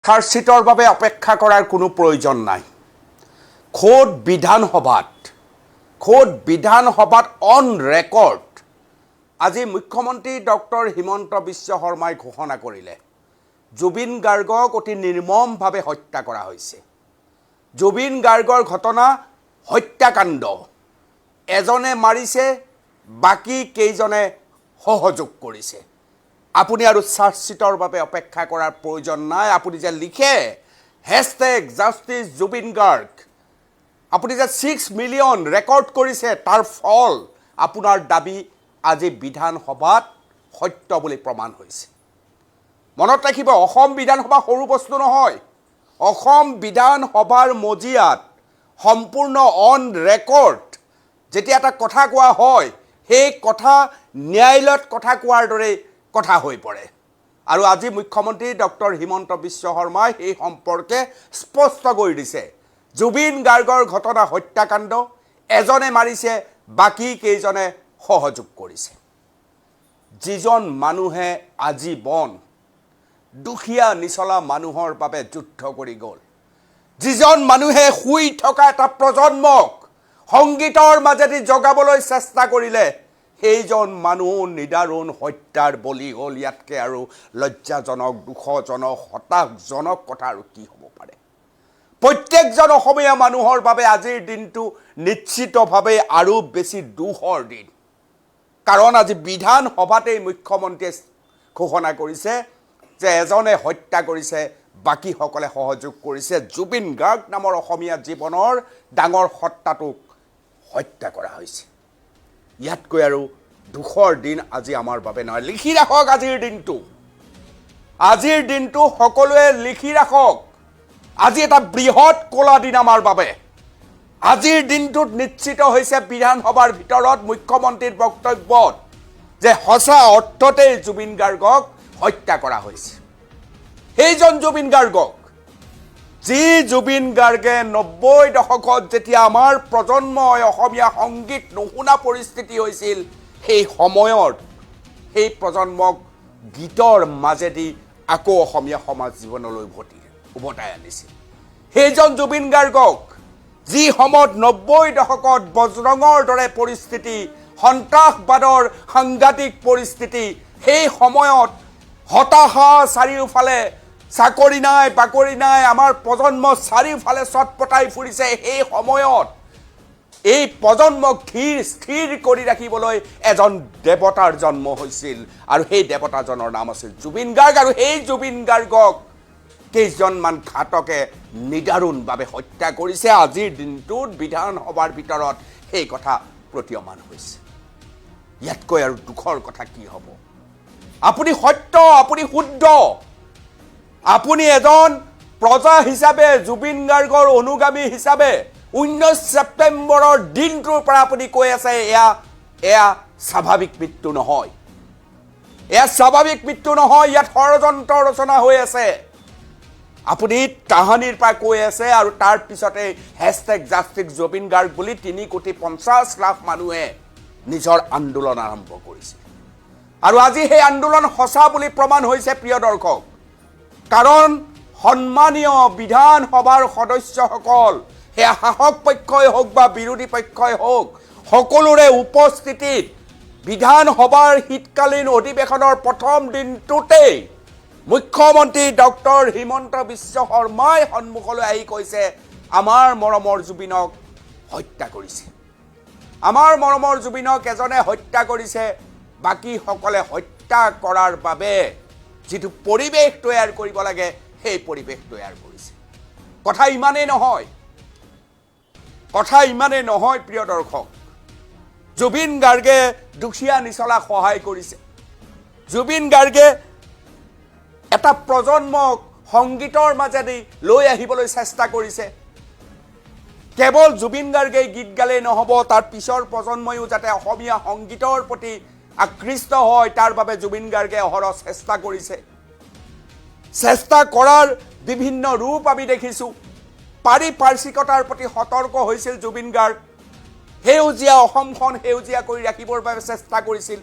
চাৰ্জশ্বিটৰ বাবে অপেক্ষা কৰাৰ কোনো প্ৰয়োজন নাই। খোদ বিধানসভাত অন ৰেকৰ্ড আজি মুখ্যমন্ত্ৰী ডক্টৰ হিমন্ত বিশ্ব শৰ্মাই ঘোষণা কৰিলে, জুবিন গাৰ্গক অতি নিৰ্মমভাৱে হত্যা কৰা হৈছে। জুবিন গাৰ্গৰ ঘটনা হত্যাকাণ্ড। এজনে মাৰিছে, বাকী কেইজনে সহযোগ কৰিছে। আপুনি আৰু চাৰ্জশ্বিটৰ বাবে অপেক্ষা কৰাৰ প্ৰয়োজন নাই। আপুনি যে লিখে #JusticeZubeenGarg, আপুনি যে 6 মিলিয়ন ৰেকৰ্ড কৰিছে, তাৰ ফল আপোনাৰ দাবী আজি বিধানসভাত সত্য বুলি প্ৰমাণ হৈছে। মনত ৰাখিব, অসম বিধানসভা সৰু বস্তু নহয়। অসম বিধানসভাৰ মজিয়াত সম্পূৰ্ণ অন ৰেকৰ্ড যেতিয়া এটা কথা কোৱা হয়, সেই কথা ন্যায়ালয়ত কথা কোৱাৰ দৰেই কথা হৈ পৰে। আৰু আজি মুখ্যমন্ত্ৰী ডক্টৰ হিমন্ত বিশ্ব শৰ্মাই সেই সম্পৰ্কে স্পষ্ট কৰি দিছে, জুবিন গাৰ্গৰ ঘটনা হত্যাকাণ্ড, এজনে মাৰিছে, বাকী কেইজনে সহযোগ কৰিছে। যিজন মানুহে আজীৱন দুখীয়া নিচলা মানুহৰ বাবে যুদ্ধ কৰি গ'ল, যিজন মানুহে শুই থকা এটা প্ৰজন্মক সংগীতৰ মাজেদি জগাবলৈ চেষ্টা কৰিলে, সেইজন মানুহ নিদাৰুণ হত্যাৰ বলি হ'ল। ইয়াতকৈ আৰু লজ্জাজনক, দুখজনক, হতাশজনক কথা আৰু কি হ'ব পাৰে? প্ৰত্যেকজন অসমীয়া মানুহৰ বাবে আজিৰ দিনটো নিশ্চিতভাৱে আৰু বেছি দুখৰ দিন। কাৰণ আজি বিধানসভাতেই মুখ্যমন্ত্ৰীয়ে ঘোষণা কৰিছে যে এজনে হত্যা কৰিছে, বাকীসকলে সহযোগ কৰিছে। জুবিন গাৰ্গ নামৰ অসমীয়া জীৱনৰ ডাঙৰ সত্তাটোক হত্যা কৰা হৈছে। ইয়াতকৈ আৰু দুখৰ দিন আজি আমাৰ বাবে নহয়। লিখি ৰাখক আজিৰ দিনটো। আজিৰ দিনটো সকলোৱে লিখি ৰাখক। আজি এটা বৃহৎ ক'লা দিন আমাৰ বাবে। আজিৰ দিনটোত নিশ্চিত হৈছে বিধানসভাৰ ভিতৰত মুখ্যমন্ত্ৰীৰ বক্তব্যত যে সঁচা অৰ্থতেই জুবিন গাৰ্গক হত্যা কৰা হৈছে। সেইজন জুবিন গাৰ্গক, যি জুবিন গাৰ্গে 90 দশকত যেতিয়া আমাৰ প্ৰজন্মই অসমীয়া সংগীত নুশুনা পৰিস্থিতি হৈছিল, সেই সময়ত সেই প্ৰজন্মক গীতৰ মাজেদি আকৌ অসমীয়া সমাজ জীৱনলৈ উভতাই আনিছিল। সেইজন জুবিন গাৰ্গক, যি সময়ত 90 দশকত বজৰঙৰ দৰে পৰিস্থিতি, সন্ত্ৰাসবাদৰ সাংঘাতিক পৰিস্থিতি, সেই সময়ত হতাশা চাৰিওফালে, চাকৰি নাই, বাকৰি নাই, আমাৰ প্ৰজন্ম চাৰিওফালে চটপটাই ফুৰিছে, সেই সময়ত এই প্ৰজন্মক ধীৰ স্থিৰ কৰি ৰাখিবলৈ এজন দেৱতাৰ জন্ম হৈছিল আৰু সেই দেৱতাজনৰ নাম আছিল জুবিন গাৰ্গ। আৰু সেই জুবিন গাৰ্গক কেইজনমান ঘাতকে নিদাৰুণভাৱে হত্যা কৰিছে। আজিৰ দিনটোত বিধানসভাৰ ভিতৰত সেই কথা প্ৰতীয়মান হৈছে। ইয়াতকৈ আৰু দুখৰ কথা কি হ'ব? আপুনি সত্য, আপুনি শুদ্ধ, আপুনি এজন প্ৰজা হিচাপে, জুবিন গাৰ্গৰ অনুগামী হিচাপে 19 ছেপ্টেম্বৰৰ দিনটোৰ পৰা আপুনি কৈ আছে, এয়া স্বাভাৱিক মৃত্যু নহয়, এয়া স্বাভাৱিক মৃত্যু নহয়, ইয়াত ষড়যন্ত্ৰ ৰচনা হৈ আছে। আপুনি তাহানিৰ পৰা কৈ আছে আৰু তাৰ পিছতে #JusticeZubeenGarg বুলি 3 কোটি 50 লাখ মানুহে নিজৰ আন্দোলন আৰম্ভ কৰিছে আৰু আজি সেই আন্দোলন সঁচা বুলি প্ৰমাণ হৈছে, প্ৰিয় দৰ্শক। কাৰণ সন্মানীয় বিধানসভাৰ সদস্যসকল, সেয়া শাসক পক্ষই হওক বা বিৰোধী পক্ষই হওক, সকলোৰে উপস্থিতিত বিধানসভাৰ শীতকালীন অধিৱেশনৰ প্ৰথম দিনটোতেই মুখ্যমন্ত্ৰী ডক্টৰ হিমন্ত বিশ্ব শৰ্মাই সন্মুখলৈ আহি কৈছে, আমাৰ মৰমৰ জুবিনক হত্যা কৰিছে, আমাৰ মৰমৰ জুবিনক এজনে হত্যা কৰিছে, বাকীসকলে হত্যা কৰাৰ বাবে যিটো পৰিৱেশ তৈয়াৰ কৰিব লাগে, সেই পৰিৱেশ তৈয়াৰ কৰিছে। কথা ইমানেই নহয়, কথা ইমানেই নহয়, প্ৰিয় দৰ্শক। জুবিন গাৰ্গে দুখীয়া নিচলাক সহায় কৰিছে। জুবিন গাৰ্গে এটা প্ৰজন্মক সংগীতৰ মাজেদি লৈ আহিবলৈ চেষ্টা কৰিছে। কেৱল জুবিন গাৰ্গে গীত গালেই নহ'ব, তাৰ পিছৰ প্ৰজন্ময়ো যাতে অসমীয়া সংগীতৰ প্ৰতি আকৃষ্ট হয়, তাৰ বাবে জুবিন গাৰ্গে অহৰহ চেষ্টা কৰিছে। চেষ্টা কৰাৰ বিভিন্ন ৰূপ আমি দেখিছোঁ। পাৰিপাৰ্শ্বিকতাৰ প্ৰতি সতৰ্ক হৈছিল জুবিন গাৰ্গ। সেউজীয়া অসমখন সেউজীয়া কৰি ৰাখিবৰ বাবে চেষ্টা কৰিছিল।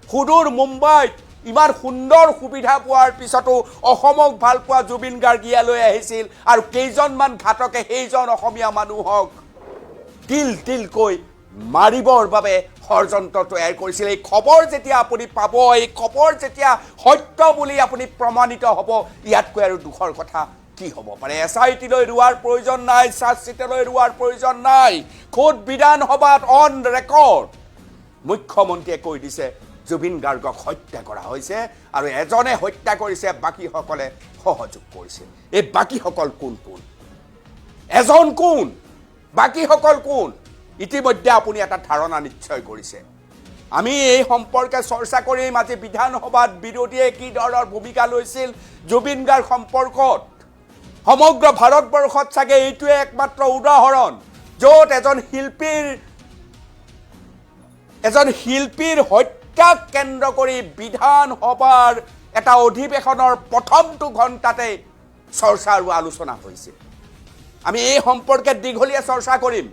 সুদূৰ মুম্বাইত ইমান সুন্দৰ সুবিধা পোৱাৰ পিছতো অসমক ভাল পোৱা জুবিন গাৰ্গ ইয়ালৈ আহিছিল আৰু কেইজনমান ঘাতকে সেইজন অসমীয়া মানুহক তিল তিলকৈ মাৰিবৰ বাবে ষড়যন্ত্ৰ তৈয়াৰ কৰিছিল। এই খবৰ যেতিয়া আপুনি পাব, এই খবৰ যেতিয়া সত্য বুলি আপুনি প্ৰমাণিত হ'ব, ইয়াতকৈ আৰু দুখৰ কথা কি হ'ব পাৰে? এছআইটিলৈ ৰোৱাৰ প্ৰয়োজন নাই, চাৰ্জশ্বিটলৈ ৰোৱাৰ প্ৰয়োজন নাই। খোদ বিধানসভাত অন ৰেকৰ্ড মুখ্যমন্ত্ৰীয়ে কৈ দিছে, জুবিন গাৰ্গক হত্যা কৰা হৈছে আৰু এজনে হত্যা কৰিছে, বাকীসকলে সহযোগ কৰিছে। এই বাকীসকল কোন কোন? এজন কোন, বাকীসকল কোন? ইতিমধ্যে আপুনি এটা ধাৰণা নিশ্চয় কৰিছে। আমি এই সম্পৰ্কে চৰ্চা কৰিম। আজি বিধানসভাত বিৰোধীয়ে কি ধৰণৰ ভূমিকা লৈছিল জুবিন গাৰ্গ সম্পৰ্কত? সমগ্ৰ ভাৰতবৰ্ষত চাগে এইটোৱে একমাত্ৰ উদাহৰণ, য'ত এজন শিল্পীৰ হত্যাক কেন্দ্ৰ কৰি বিধানসভাৰ এটা অধিৱেশনৰ প্ৰথমটো ঘণ্টাতে চৰ্চা আৰু আলোচনা হৈছে। আমি এই সম্পৰ্কে দীঘলীয়া চৰ্চা কৰিম,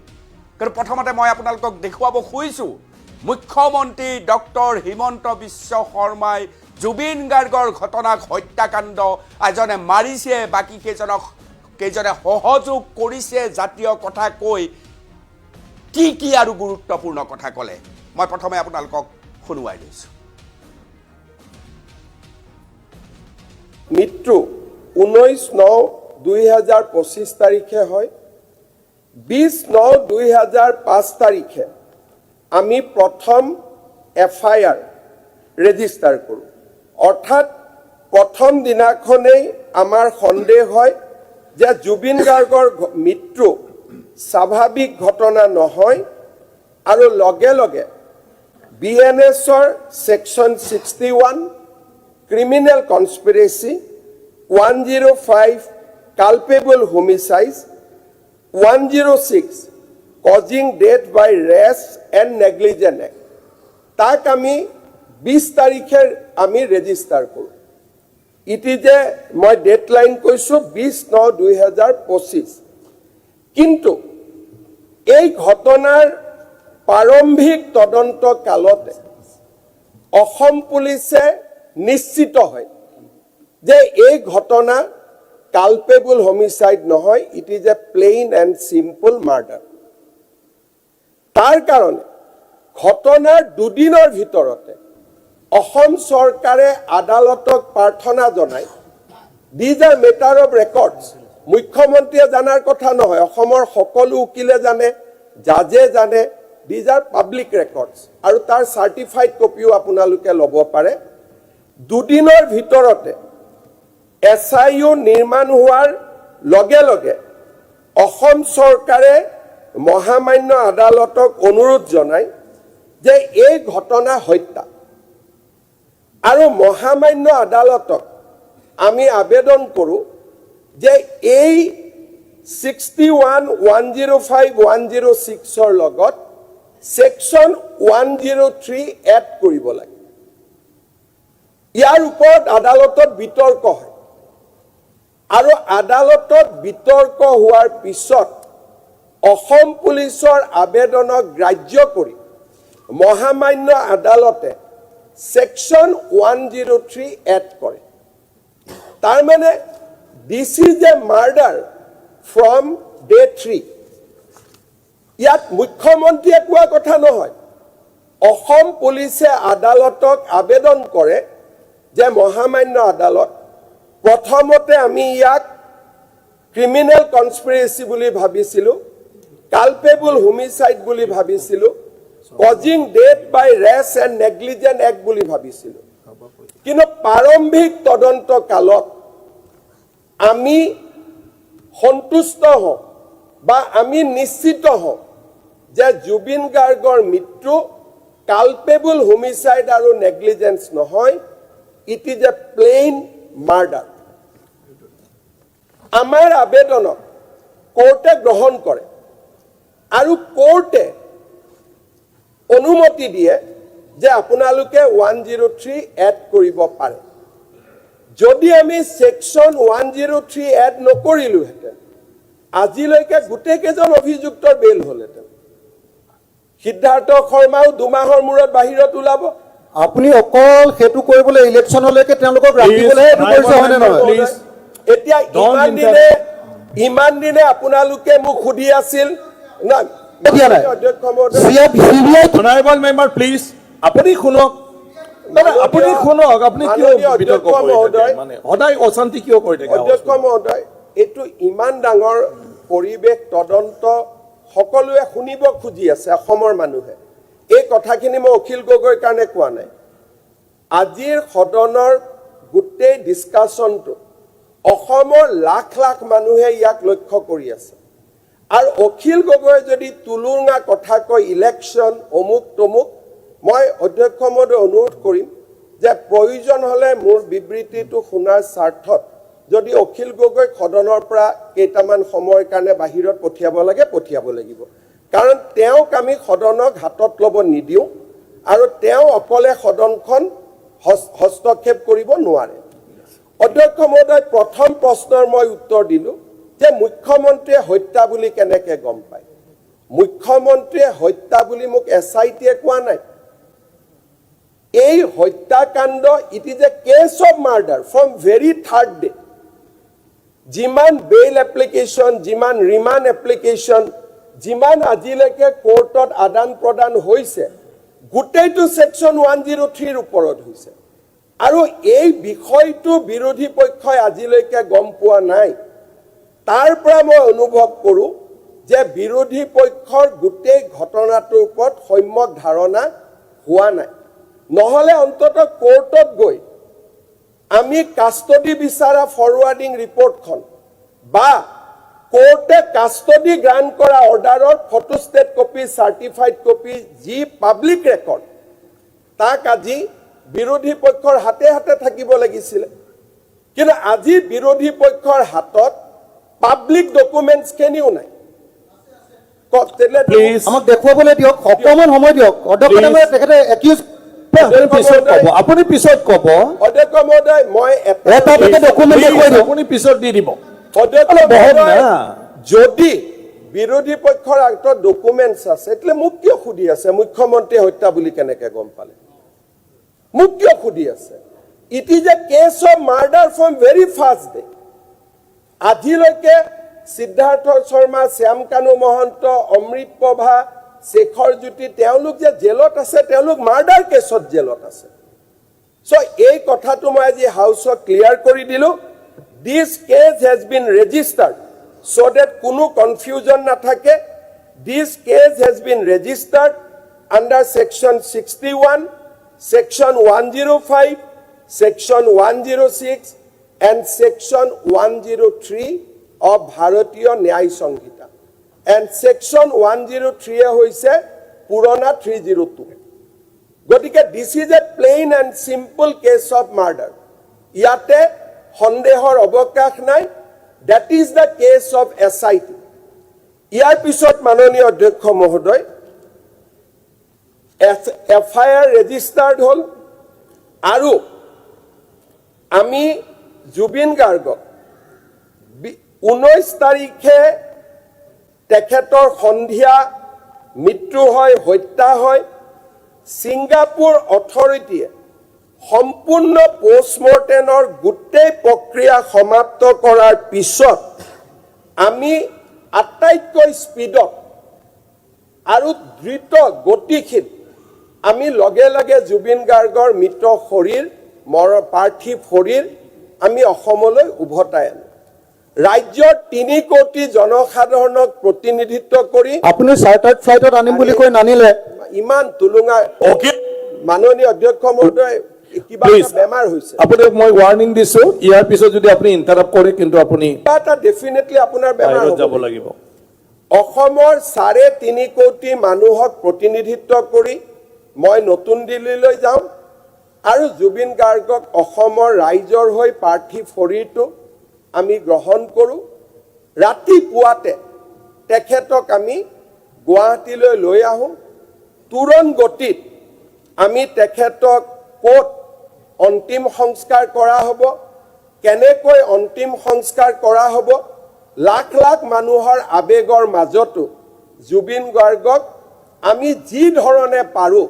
কিন্তু প্ৰথমতে মই আপোনালোকক দেখুৱাব খুজিছোঁ, মুখ্যমন্ত্ৰী ডক্টৰ হিমন্ত বিশ্ব শৰ্মাই জুবিন গাৰ্গৰ ঘটনাক হত্যাকাণ্ড, এজনে মাৰিছে, বাকী কেইজনে সহযোগ কৰিছে জাতীয় কথা কৈ কি কি আৰু গুৰুত্বপূৰ্ণ কথা ক'লে, মই প্ৰথমে আপোনালোকক শুনোৱাই লৈছোঁ। মৃত্যু 19/9/2025 তাৰিখে হয়। 20/9/2005 তাৰিখে আমি প্ৰথম এফআইআৰ ৰেজিষ্টাৰ কৰোঁ। অৰ্থাৎ প্ৰথম দিনাখনেই আমাৰ সন্দেহ হয় যে জুবিন গাৰ্গৰ মৃত্যু স্বাভাৱিক ঘটনা নহয় আৰু লগে লগে বিএনএছৰ section 61 criminal conspiracy, 105 culpable homicide, 106 causing death by rash and negligent act, তাক আমি 20 তাৰিখে আমি ৰেজিষ্টাৰ কৰোঁ। It is a মই ডেট লাইন কৈছোঁ, 20/9/2025। কিন্তু এই ঘটনাৰ প্ৰাৰম্ভিক তদন্ত কালতে অসম পুলিচে নিশ্চিত হয় যে এই ঘটনা কালপেবল হোমিচাইড নহয়, it is a plain and simple murder। তাৰ কাৰণে ঘটনাৰ দুদিনৰ ভিতৰতে অসম চৰকাৰে আদালতক প্ৰাৰ্থনা জনায়। These are matter of records। মুখ্যমন্ত্ৰীয়ে জনাৰ কথা নহয়, অসমৰ সকলো উকিলে জানে, জাজে জানে। These are public records আৰু তাৰ চাৰ্টিফাইড কপিও আপোনালোকে ল'ব পাৰে। দুদিনৰ ভিতৰতে এছআইইউ নিৰ্মাণ হোৱাৰ লগে লগে অসম চৰকাৰে মহামান্য আদালতক অনুৰোধ জনায় যে এই ঘটনা হত্যা আৰু মহামান্য আদালতক আমি আবেদন কৰোঁ যে এই 61, 105, 106ৰ লগত ছেকশ্যন 103 এড কৰিব লাগে। ইয়াৰ ওপৰত আদালতত বিতৰ্ক হয় আৰু আদালতত বিতৰ্ক হোৱাৰ পিছত অসম পুলিচৰ আবেদনক গ্ৰাহ্য কৰি মহামান্য আদালতে ছেকশ্যন 103 এড কৰে। তাৰমানে this is a murder from day 3। ইয়াত মুখ্যমন্ত্ৰীয়ে কোৱা কথা নহয়। অসম পুলিচে আদালতক আবেদন কৰে যে মহামান্য আদালত, প্ৰথমতে আমি ইয়াক ক্ৰিমিনেল কনস্পিৰেচি বুলি ভাবিছিলোঁ, কালপেবল হোমিচাইড বুলি ভাবিছিলোঁ, causing death by rash and negligent act বুলি ভাবিছিলোঁ, কিন্তু প্ৰাৰম্ভিক তদন্ত কালত আমি সন্তুষ্ট হওঁ বা আমি নিশ্চিত হওঁ যে জুবিন গাৰ্গৰ মৃত্যু কালপেবল হোমিচাইড আৰু নেগলিজেঞ্চ নহয়, it is a plain murder। আমাৰ আবেদনক কোৰ্টে গ্ৰহণ কৰে আৰু কোৰ্টে অনুমতি দিয়ে যে আপোনালোকে 103 এড কৰিব পাৰে। যদি আমি ছেকশ্যন 103 এড নকৰিলোহেঁতেন, আজিলৈকে গোটেইকেইজন অভিযুক্তৰ বেল হ'লহেঁতেন। সিদ্ধাৰ্থ শৰ্মাও 2 মাহৰ মূৰত বাহিৰত ওলাব। আপুনি অকল সেইটো কৰিবলৈ, ইলেকশ্যনলৈকে তেওঁলোকক ৰাখিবলৈহে এইটো কৰিছে, হয়নে নহয়? Please. এতিয়া Don't ইমান দিনে ইমান দিনে আপোনালোকে মোক সুধি আছিল না? দিয়া নাই। অধ্যক্ষ মহোদয়, CBI honourable member, please, আপুনি শুনক। নহয়, আপুনি শুনক। আপুনি কিয় মাননীয় বিতৰ্ক অধ্যক্ষ কৰি থাকে? মহোদয়, মানে সদায় অশান্তি কিয় কৰি থাকে? অধ্যক্ষ মহোদয়, এইটো ইমান ডাঙৰ পৰিৱেশ তদন্ত, সকলোৱে শুনিব খুজি আছে অসমৰ মানুহে। এই কথাখিনি মই অখিল গগৈৰ কাৰণে কোৱা নাই। আজিৰ সদনৰ গোটেই ডিছকাশ্যনটো অসমৰ লাখ লাখ মানুহে ইয়াক লক্ষ্য কৰি আছে আৰু অখিল গগৈয়ে যদি টুলুঙা কথা কয়, ইলেকশ্যন অমুক তমুক, মই অধ্যক্ষ মহোদয় অনুৰোধ কৰিম যে প্ৰয়োজন হ'লে মোৰ বিবৃতিটো শুনাৰ স্বাৰ্থত যদি অখিল গগৈক সদনৰ পৰা কেইটামান সময়ৰ কাৰণে বাহিৰত পঠিয়াব লাগে, পঠিয়াব লাগিব। কাৰণ তেওঁক আমি সদনক হাতত ল'ব নিদিওঁ আৰু তেওঁ অকলে সদনখন হস্তক্ষেপ কৰিব নোৱাৰে। অধ্যক্ষ মহোদয়, প্ৰথম প্ৰশ্নৰ মই উত্তৰ দিলোঁ যে মুখ্যমন্ত্ৰীয়ে হত্যা বুলি কেনেকে গম পায়। মুখ্যমন্ত্ৰীয়ে হত্যা বুলি মোক এছ I টিয়ে কোৱা নাই। এই হত্যাকাণ্ড, it is a case of murder from very third day. যিমান বেইল এপ্লিকেশ্যন, যিমান ৰিমাণ্ড এপ্লিকেশ্যন, যিমান আজিলৈকে কোৰ্টত আদান প্ৰদান হৈছে, গোটেইটো ছেকশ্যন 103ৰ ওপৰত হৈছে। আৰু এই বিষয়টো বিৰোধী পক্ষই আজিলৈকে গম পোৱা নাই। তাৰ পৰা মই অনুভৱ কৰোঁ যে বিৰোধী পক্ষৰ গোটেই ঘটনাটোৰ ওপৰত সম্যক ধাৰণা হোৱা নাই। নহ'লে অন্ততঃ কোৰ্টত গৈ আমি কাষ্টডি বিচৰা ফৰৱাৰ্ডিং ৰিপৰ্টখন বা কোৰ্টে কাষ্টডি গ্ৰাণ্ট কৰা অৰ্ডাৰৰ ফটোষ্টেট কপি, চাৰ্টিফাইড কপি, যি পাব্লিক ৰেকৰ্ড, তাক আজি বিৰোধী পক্ষৰ হাতে হাতে থাকিব লাগিছিলে। কিন্তু আজি বিৰোধী পক্ষৰ হাতত পাব্লিক ডকুমেণ্টছখিনিও নাই। কওক তেতিয়াহ'লে। Please. আমাক দেখুৱাবলৈ দিয়ক, অকণমান সময় দিয়ক অধ্যক্ষ Please. ডাঙৰীয়া, তেখেতে একিউজ আপুনি পিছত ক'ব, আপুনি পিছত ক'ব। অধ্যক্ষ মহোদয়, মই এটা এটাকে ডকুমেণ্ট দেখুৱাই দিয়ক। আপুনি পিছত দি দিব। অধ্যক্ষ অলপ বহক মহোদয়, না। যদি বিৰোধী পক্ষৰ হাতত ডকুমেণ্টছ আছে, তেতিয়াহ'লে মোক কিয় সুধি আছে মুখ্যমন্ত্ৰীয়ে হত্যা বুলি কেনেকে গম পালে? মোক কিয় সুধি আছে? It is a case of murder from very first day. আজিলৈকে সিদ্ধাৰ্থ শৰ্মা, শ্যাম কানু মহন্ত, অমৃত প্ৰভা, শেখৰ জ্যোতি, তেওঁলোক যে জেলত আছে, তেওঁলোক মাৰ্ডাৰ কেছত জেলত আছে। চ' এই কথাটো মই আজি হাউচক ক্লিয়াৰ কৰি দিলোঁ। This case has been registered, so that কোনো কনফিউজন নাথাকে। This case has been registered under section 61, section 105, section 106 and section 103 of ভাৰতীয় ন্যায় সংহিতা। এণ্ড ছেকশ্যন 103য়ে হৈছে পুৰণা 302। গতিকে this is a plain and simple case of murder. ইয়াতে সন্দেহৰ অৱকাশ নাই। That is the case of SIT. ইয়াৰ পিছত মাননীয় অধ্যক্ষ মহোদয়, এফ I R registered হ'ল আৰু আমি জুবিন গাৰ্গক 19 তাৰিখে তেখেতৰ সন্ধিয়া মৃত্যু হয়, হত্যা হয়। ছিংগাপুৰ অথৰিটিয়ে সম্পূৰ্ণ পষ্টমৰ্টেমৰ গোটেই প্ৰক্ৰিয়া সমাপ্ত কৰাৰ পিছত আমি আটাইতকৈ স্পীডত আৰু দ্ৰুত গতিশীল আমি লগে লগে জুবিন গাৰ্গৰ মৃত শৰীৰ, পাৰ্থিৱ শৰীৰ আমি অসমলৈ উভতাই আনো। ৰাজ্যৰ 3 কোটি জনসাধাৰণক প্ৰতিনিধিত্ব কৰি আপুনি চাৰ্টাৰ্ড ফ্লাইটত আনিম বুলি কৈ নানিলে। ইমান টুলুঙা অখিল মাননীয় অধ্যক্ষ মহোদয়, কিবা এটা প্লিজ। বেমাৰ হৈছে। আপোনাক মই ৱাৰ্ণিং দিছো। ইয়াৰ পিছত যদি আপুনি ইণ্টাৰাপ্ট কৰে, কিন্তু আপুনি কিবা এটা ডেফিনেটলি আপোনাৰ বেমাৰ বাহিৰত হ'ব। যাব লাগিব। অসমৰ 3.5 কোটি মানুহক প্ৰতিনিধিত্ব কৰি মই নতুন দিল্লীলৈ যাওঁ আৰু জুবিন গাৰ্গক অসমৰ ৰাইজৰ হৈ পাৰ্থিৱ শৰীৰটো আমি গ্ৰহণ কৰোঁ। ৰাতিপুৱাতে তেখেতক আমি গুৱাহাটীলৈ লৈ আহোঁ। তুৰন্ত গতিত আমি তেখেতক ক'ত অন্তিম সংস্কাৰ কৰা হ'ব, কেনেকৈ অন্তিম সংস্কাৰ কৰা হ'ব, লাখ লাখ মানুহৰ আৱেগৰ মাজতো জুবিন গাৰ্গক আমি যি ধৰণে পাৰোঁ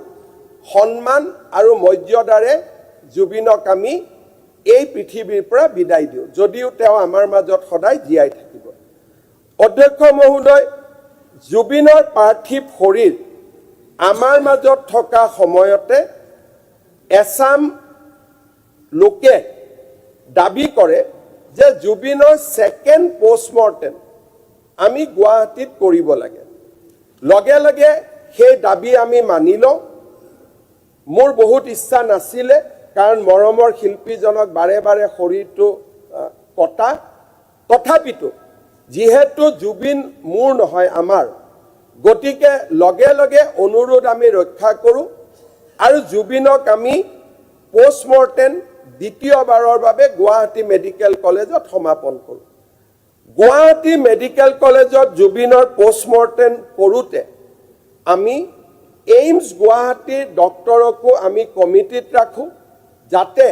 সন্মান আৰু মৰ্যাদাৰে জুবিনক আমি এই পৃথিৱীৰ পৰা বিদায় দিওঁ, যদিও তেওঁ আমাৰ মাজত সদায় জীয়াই থাকিব। অধ্যক্ষ মহোদয়, জুবিনৰ পাৰ্থিৱ শৰীৰ আমাৰ মাজত থকা সময়তে এচাম লোকে দাবী কৰে যে জুবিনৰ ছেকেণ্ড পষ্টমৰ্টেম আমি গুৱাহাটীত কৰিব লাগে। লগে লগে সেই দাবী আমি মানি লওঁ। মোৰ বহুত ইচ্ছা নাছিলে, কাৰণ মৰমৰ শিল্পীজনক বাৰে বাৰে শৰীৰটো কটা। তথাপিতো যিহেতু জুবিন মোৰ নহয়, আমাৰ, গতিকে লগে লগে অনুৰোধ আমি ৰক্ষা কৰোঁ আৰু জুবিনক আমি পষ্টমৰ্টেম দ্বিতীয়বাৰৰ বাবে গুৱাহাটী মেডিকেল কলেজত সমাপন কৰোঁ। গুৱাহাটী মেডিকেল কলেজত জুবিনৰ পষ্টমৰ্টেম কৰোঁতে আমি এইমছ গুৱাহাটীৰ ডক্তৰকো আমি কমিটিত ৰাখোঁ, যাতে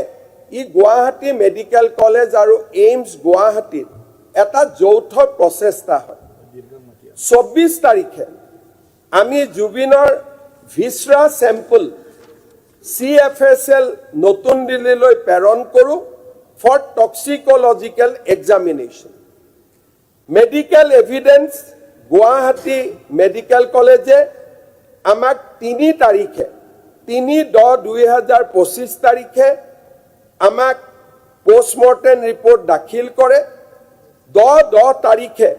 ই গুৱাহাটী মেডিকেল কলেজ আৰু এইমছ গুৱাহাটীৰ এটা যৌথ প্ৰচেষ্টা হয়। 24 তাৰিখে আমি জুবিনৰ ভিচৰা চেম্পল চিএফএছএল নতুন দিল্লীলৈ প্ৰেৰণ কৰোঁ for toxicological examination. Medical evidence Guwahati medical কলেজে আমাক 3 তাৰিখে, 3/10/2025 তাৰিখে আমাক পষ্টমৰ্টেম ৰিপৰ্ট দাখিল কৰে। 10/10 তাৰিখে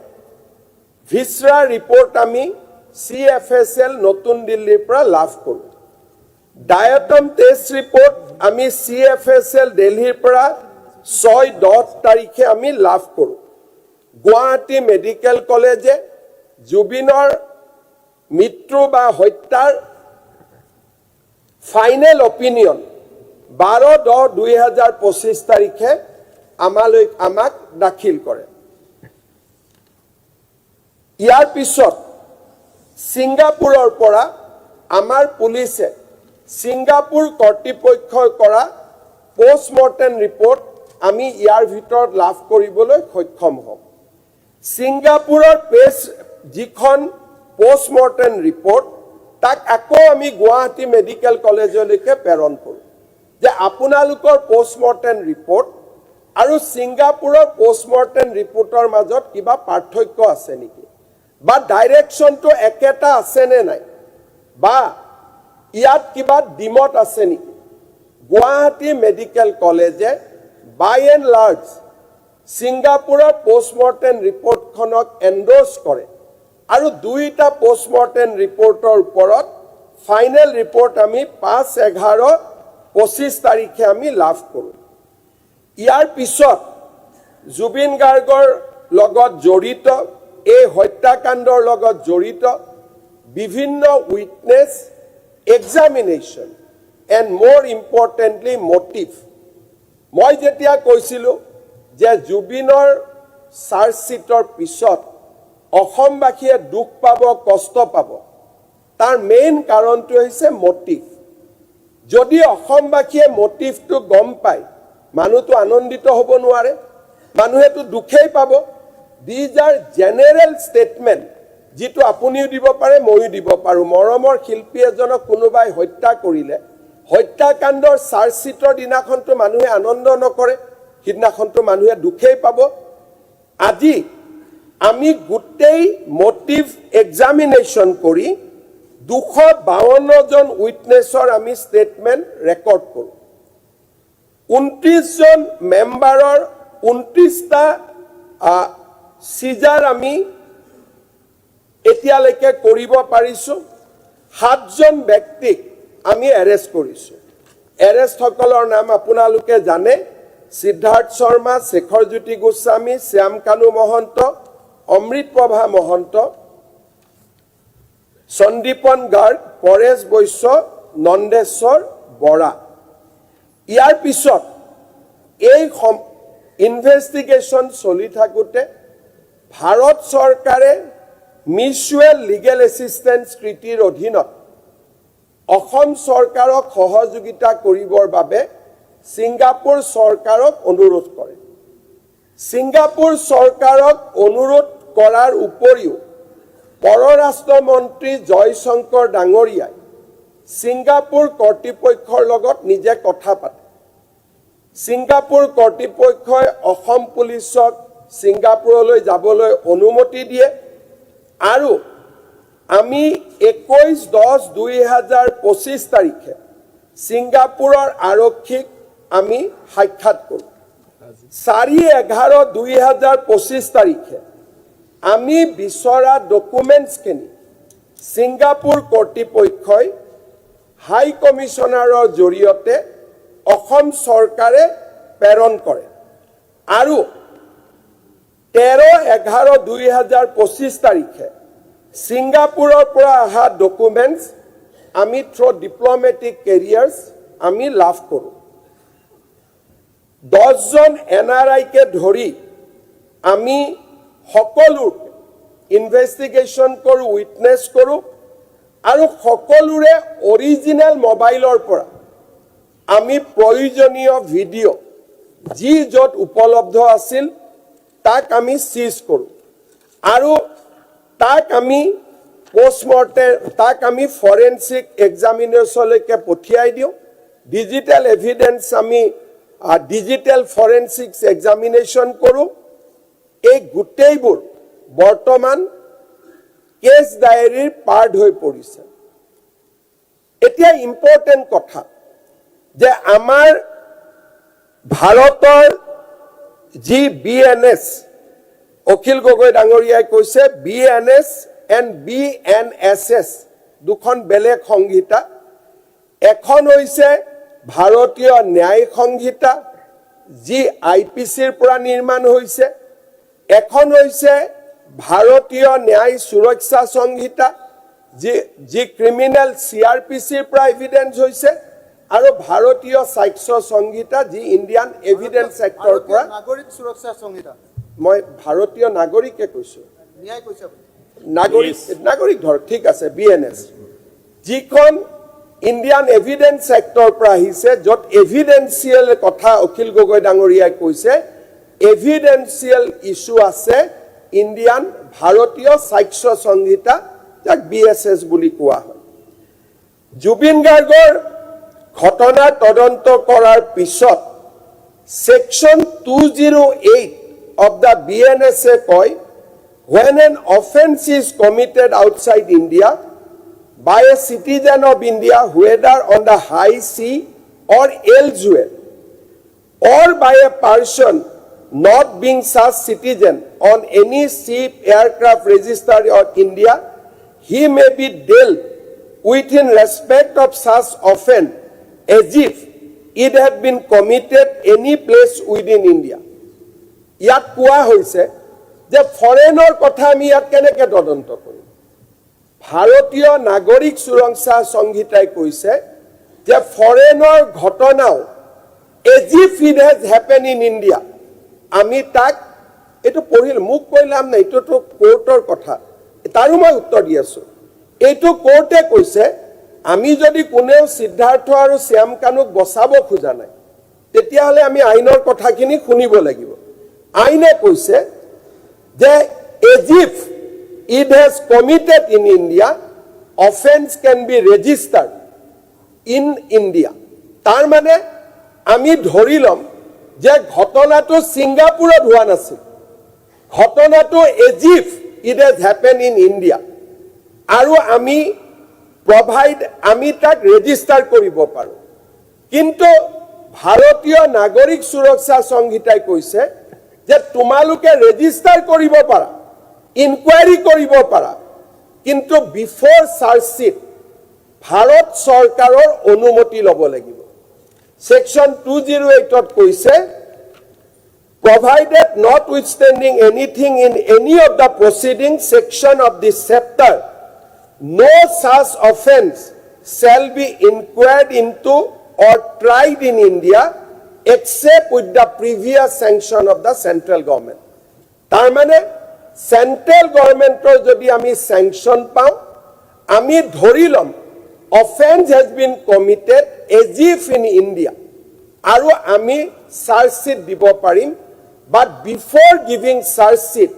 ভিচৰা ৰিপৰ্ট আমি চিএফএছএল নতুন দিল্লীৰ পৰা লাভ কৰোঁ। ডায়টম টেষ্ট ৰিপৰ্ট আমি চিএফএছএল দিল্লীৰ পৰা 6/10 তাৰিখে আমি লাভ কৰোঁ। গুৱাহাটী মেডিকেল কলেজে জুবিনৰ মৃত্যু বা হত্যাৰ ফাইনেল অপিনিয়ন 12/10/2025 তাৰিখে আমাক দাখিল কৰে। ইয়াৰ পিছত ছিংগাপুৰৰ পৰা আমাৰ পুলিচে ছিংগাপুৰ কৰ্তৃপক্ষই কৰা পষ্টমৰ্টেম ৰিপৰ্ট আমি ইয়াৰ ভিতৰত লাভ কৰিবলৈ সক্ষম হ'ম। ছিংগাপুৰৰ পেজ যিখন পষ্টমৰ্টেম ৰিপৰ্ট, তাক আকৌ আমি গুৱাহাটী মেডিকেল কলেজলৈকে প্ৰেৰণ কৰোঁ যে আপোনালোকৰ পষ্টমৰ্টেম ৰিপৰ্ট আৰু ছিংগাপুৰৰ পষ্টমৰ্টেম ৰিপৰ্টৰ মাজত কিবা পাৰ্থক্য আছে নেকি বা ডাইৰেকশ্যনটো একেটা আছে নে নাই বা ইয়াত কিবা দ্বিমত আছে নেকি। গুৱাহাটী মেডিকেল কলেজে বাই এণ্ড লাৰ্জ ছিংগাপুৰৰ পষ্টমৰ্টেম ৰিপৰ্টখনক এণ্ডৰ্ছ কৰে আৰু দুইটা পষ্টমৰ্টেম ৰিপৰ্টৰ ওপৰত ফাইনেল ৰিপৰ্ট আমি 5/11/25 তাৰিখে আমি লাভ কৰোঁ। ইয়াৰ পিছত জুবিন গাৰ্গৰ লগত জড়িত, এই হত্যাকাণ্ডৰ লগত জড়িত বিভিন্ন witness examination and more importantly motive। মই যেতিয়া কৈছিলোঁ যে জুবিনৰ চাৰ্জশ্বিটৰ পিছত অসমবাসীয়ে দুখ পাব, কষ্ট পাব, তাৰ মেইন কাৰণটো হৈছে মটিভ। যদি অসমবাসীয়ে মটিভটো গম পায়, মানুহটো আনন্দিত হ'ব নোৱাৰে, মানুহেতো দুখেই পাব। These are general statement, যিটো আপুনিও দিব পাৰে, ময়ো দিব পাৰোঁ। মৰমৰ শিল্পী এজনক কোনোবাই হত্যা কৰিলে, হত্যাকাণ্ডৰ চাৰ্জশ্বিটৰ দিনাখনতো মানুহে আনন্দ নকৰে, সিদিনাখনতো মানুহে দুখেই পাব। আজি আমি গোটেই মটিভ এক্সামিনেশ্যন কৰি 252জন উইটনেছৰ আমি ষ্টেটমেণ্ট ৰেকৰ্ড কৰোঁ। 29জন মেম্বাৰৰ 29টা চিজাৰ আমি এতিয়ালৈকে কৰিব পাৰিছোঁ। সাতজন ব্যক্তিক আমি এৰেষ্ট কৰিছোঁ। এৰেষ্টসকলৰ নাম আপোনালোকে জানে: সিদ্ধাৰ্থ শৰ্মা, শেখৰজ্যোতি গোস্বামী, শ্যাম কানু মহন্ত, অমৃত প্ৰভা মহন্ত, সন্দীপন গাৰ্গ, পৰেশ বৈশ্য, নন্দেশ্বৰ বৰা। ইয়াৰ পিছত এই ইনভেষ্টিগেশ্যন চলি থাকোঁতে ভাৰত চৰকাৰে মিউচুৱেল লিগেল এছিষ্টেঞ্চ ট্ৰিটিৰ অধীনত অসম চৰকাৰক সহযোগিতা কৰিবৰ বাবে ছিংগাপুৰ চৰকাৰক অনুৰোধ কৰে। ছিংগাপুৰ চৰকাৰক অনুৰোধ কৰাৰ উপৰিও পৰৰাষ্ট্ৰ মন্ত্ৰী জয়শংকৰ ডাঙৰীয়াই ছিংগাপুৰ কৰ্তৃপক্ষৰ লগত নিজে কথা পাতে। ছিংগাপুৰ কৰ্তৃপক্ষই অসম পুলিচক ছিংগাপুৰলৈ যাবলৈ অনুমতি দিয়ে আৰু আমি 21/10/2025 তাৰিখে ছিংগাপুৰৰ আৰক্ষীক আমি সাক্ষাৎ কৰোঁ। 4/11/2025 তাৰিখে আমি বিচৰা ডকুমেণ্টছখিনি ছিংগাপুৰ কৰ্তৃপক্ষই হাই কমিশ্যনাৰৰ জৰিয়তে অসম চৰকাৰে প্ৰেৰণ কৰে আৰু 13/11/2025 তাৰিখে ছিংগাপুৰৰ পৰা অহা ডকুমেণ্টছ আমি থ্ৰ' ডিপ্ল'মেটিক কেৰিয়াৰ্ছ আমি লাভ কৰোঁ। 10জন এনআৰআইকে ধৰি আমি সকলোকে ইনভেষ্টিগেশ্যন কৰোঁ, উইটনেছ কৰোঁ আৰু সকলোৰে অৰিজিনেল মোবাইলৰ পৰা আমি প্ৰয়োজনীয় ভিডিঅ' যি য'ত উপলব্ধ আছিল, তাক আমি চিজ কৰোঁ আৰু তাক আমি পষ্টমৰ্টেম, তাক আমি ফৰেনচিক এক্সামিনেশ্যনলৈকে পঠিয়াই দিওঁ। ডিজিটেল এভিডেন্স আমি ডিজিটেল ফৰেনচিক্স এক্সামিনেশ্যন কৰোঁ। এই গোটেইবোৰ বৰ্তমান কেছ ডায়েৰীৰ পাৰ্ট হৈ পৰিছে। এতিয়া ইম্পৰ্টেণ্ট কথা যে আমাৰ ভাৰতৰ যি বিএনএছ, অখিল গগৈ ডাঙৰীয়াই কৈছে, বিএনএছ এণ্ড বিএনএছএছ দুখন বেলেগ সংহিতা। এখন হৈছে ভাৰতীয় ন্যায় সংহিতা, যি আইপিচিৰ পৰা নিৰ্মাণ হৈছে। এখন হৈছে ভাৰতীয় ন্যায় সুৰক্ষা সংহিতা, যি যি ক্ৰিমিনেল চিআৰপিচিৰ পৰা এভিডেন্স হৈছে আৰু ভাৰতীয় সাক্ষ্য সংহিতা, যি ইণ্ডিয়ান এভিডেন্স এক্টৰ পৰা। নাগৰিক সুৰক্ষা সংহিতা। মই ভাৰতীয় নাগৰিকে কৈছো। ন্যায় কৈছে আপুনি। নাগৰিক, নাগৰিক ধৰক, ঠিক আছে। বিএনএছ যিখন ইণ্ডিয়ান এভিডেন্স এক্টৰ পৰা আহিছে, য'ত এভিডেন্সিয়েল কথা অখিল গগৈ ডাঙৰীয়াই কৈছে, এভিডেন্সিয়েল ইছ্যু আছে ইণ্ডিয়ান ভাৰতীয় সাক্ষ্য সংহিতা, যাক বিএছএছ বুলি কোৱা হয়। জুবিন গাৰ্গৰ ঘটনা তদন্ত কৰাৰ পিছত Section 208 of the BNSA কয়, when an offense is committed outside India by a citizen of India, whether on the high sea or elsewhere, or by a person not being such citizen on any ship, aircraft registered in India, he may be dealt with in respect of such offense as if it had been committed any place within India. ইয়াত কোৱা হৈছে যে ফৰেনৰ কথা আমি ইয়াত কেনেকে তদন্ত কৰিম? ভাৰতীয় নাগৰিক সুৰক্ষা সংহিতাই কৈছে যে ফৰেনৰ ঘটনাও as if it has happen in India আমি তাক এইটো পঢ়িল মোক কৈ লাভ নাই। এইটোতো কোৰ্টৰ কথা, তাৰো মই উত্তৰ দি আছো। এইটো কোৰ্টে কৈছে। আমি যদি কোনেও সিদ্ধাৰ্থ আৰু শ্যাম কানুক বচাব খোজা নাই, তেতিয়াহ'লে আমি আইনৰ কথাখিনি শুনিব লাগিব। আইনে কৈছে যে as if it has committed in India, offense can be registered in India. তাৰ মানে আমি ধৰি ল'ম যে ঘটনাটো ছিংগাপুৰত হোৱা নাছিল, ঘটনাটো as if it has happen in India আৰু আমি প্ৰভাইড আমি তাক ৰেজিষ্টাৰ কৰিব পাৰোঁ। কিন্তু ভাৰতীয় নাগৰিক সুৰক্ষা সংহিতাই কৈছে যে তোমালোকে ৰেজিষ্টাৰ কৰিব পাৰা, ইনকুৱাৰী কৰিব পাৰা, কিন্তু বিফৰ চাৰ্জশ্বিট ভাৰত চৰকাৰৰ অনুমতি ল'ব লাগিব। ছেকশ্যন 208ত কৈছে, provided notwithstanding anything in any of the preceding section of this chapter, no such offense shall be inquired into or tried in India except with the previous sanction of the central government. তাৰমানে central গভৰ্ণমেণ্টৰ যদি আমি sanction পাওঁ, আমি ধৰি ল'ম offense has been committed as if in India আৰু আমি charge sheet দিব পাৰিম, but before giving chargesheet,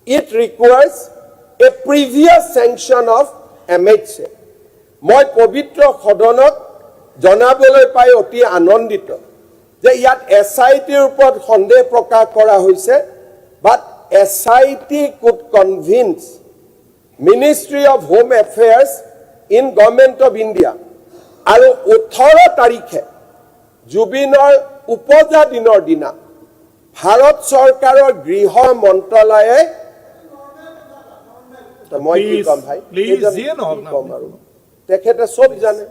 it requires a previous sanction of MHA. মই পবিত্ৰ সদনক জনাবলৈ পাই অতি আনন্দিত যে ইয়াত এছ I টিৰ ওপৰত সন্দেহ প্ৰকাশ কৰা হৈছে, but SIT could convince Ministry of Home Affairs in Government of India. আৰু 18 তাৰিখে জুবিনৰ উপজা দিনৰ দিনা ভাৰত চৰকাৰৰ গৃহ মন্ত্ৰালয়ে, মই কি Please, ক'ম ভাই? please, এইজন যিয়ে নহওক কি না, ক'ম আৰু, তেখেতে চব জানে।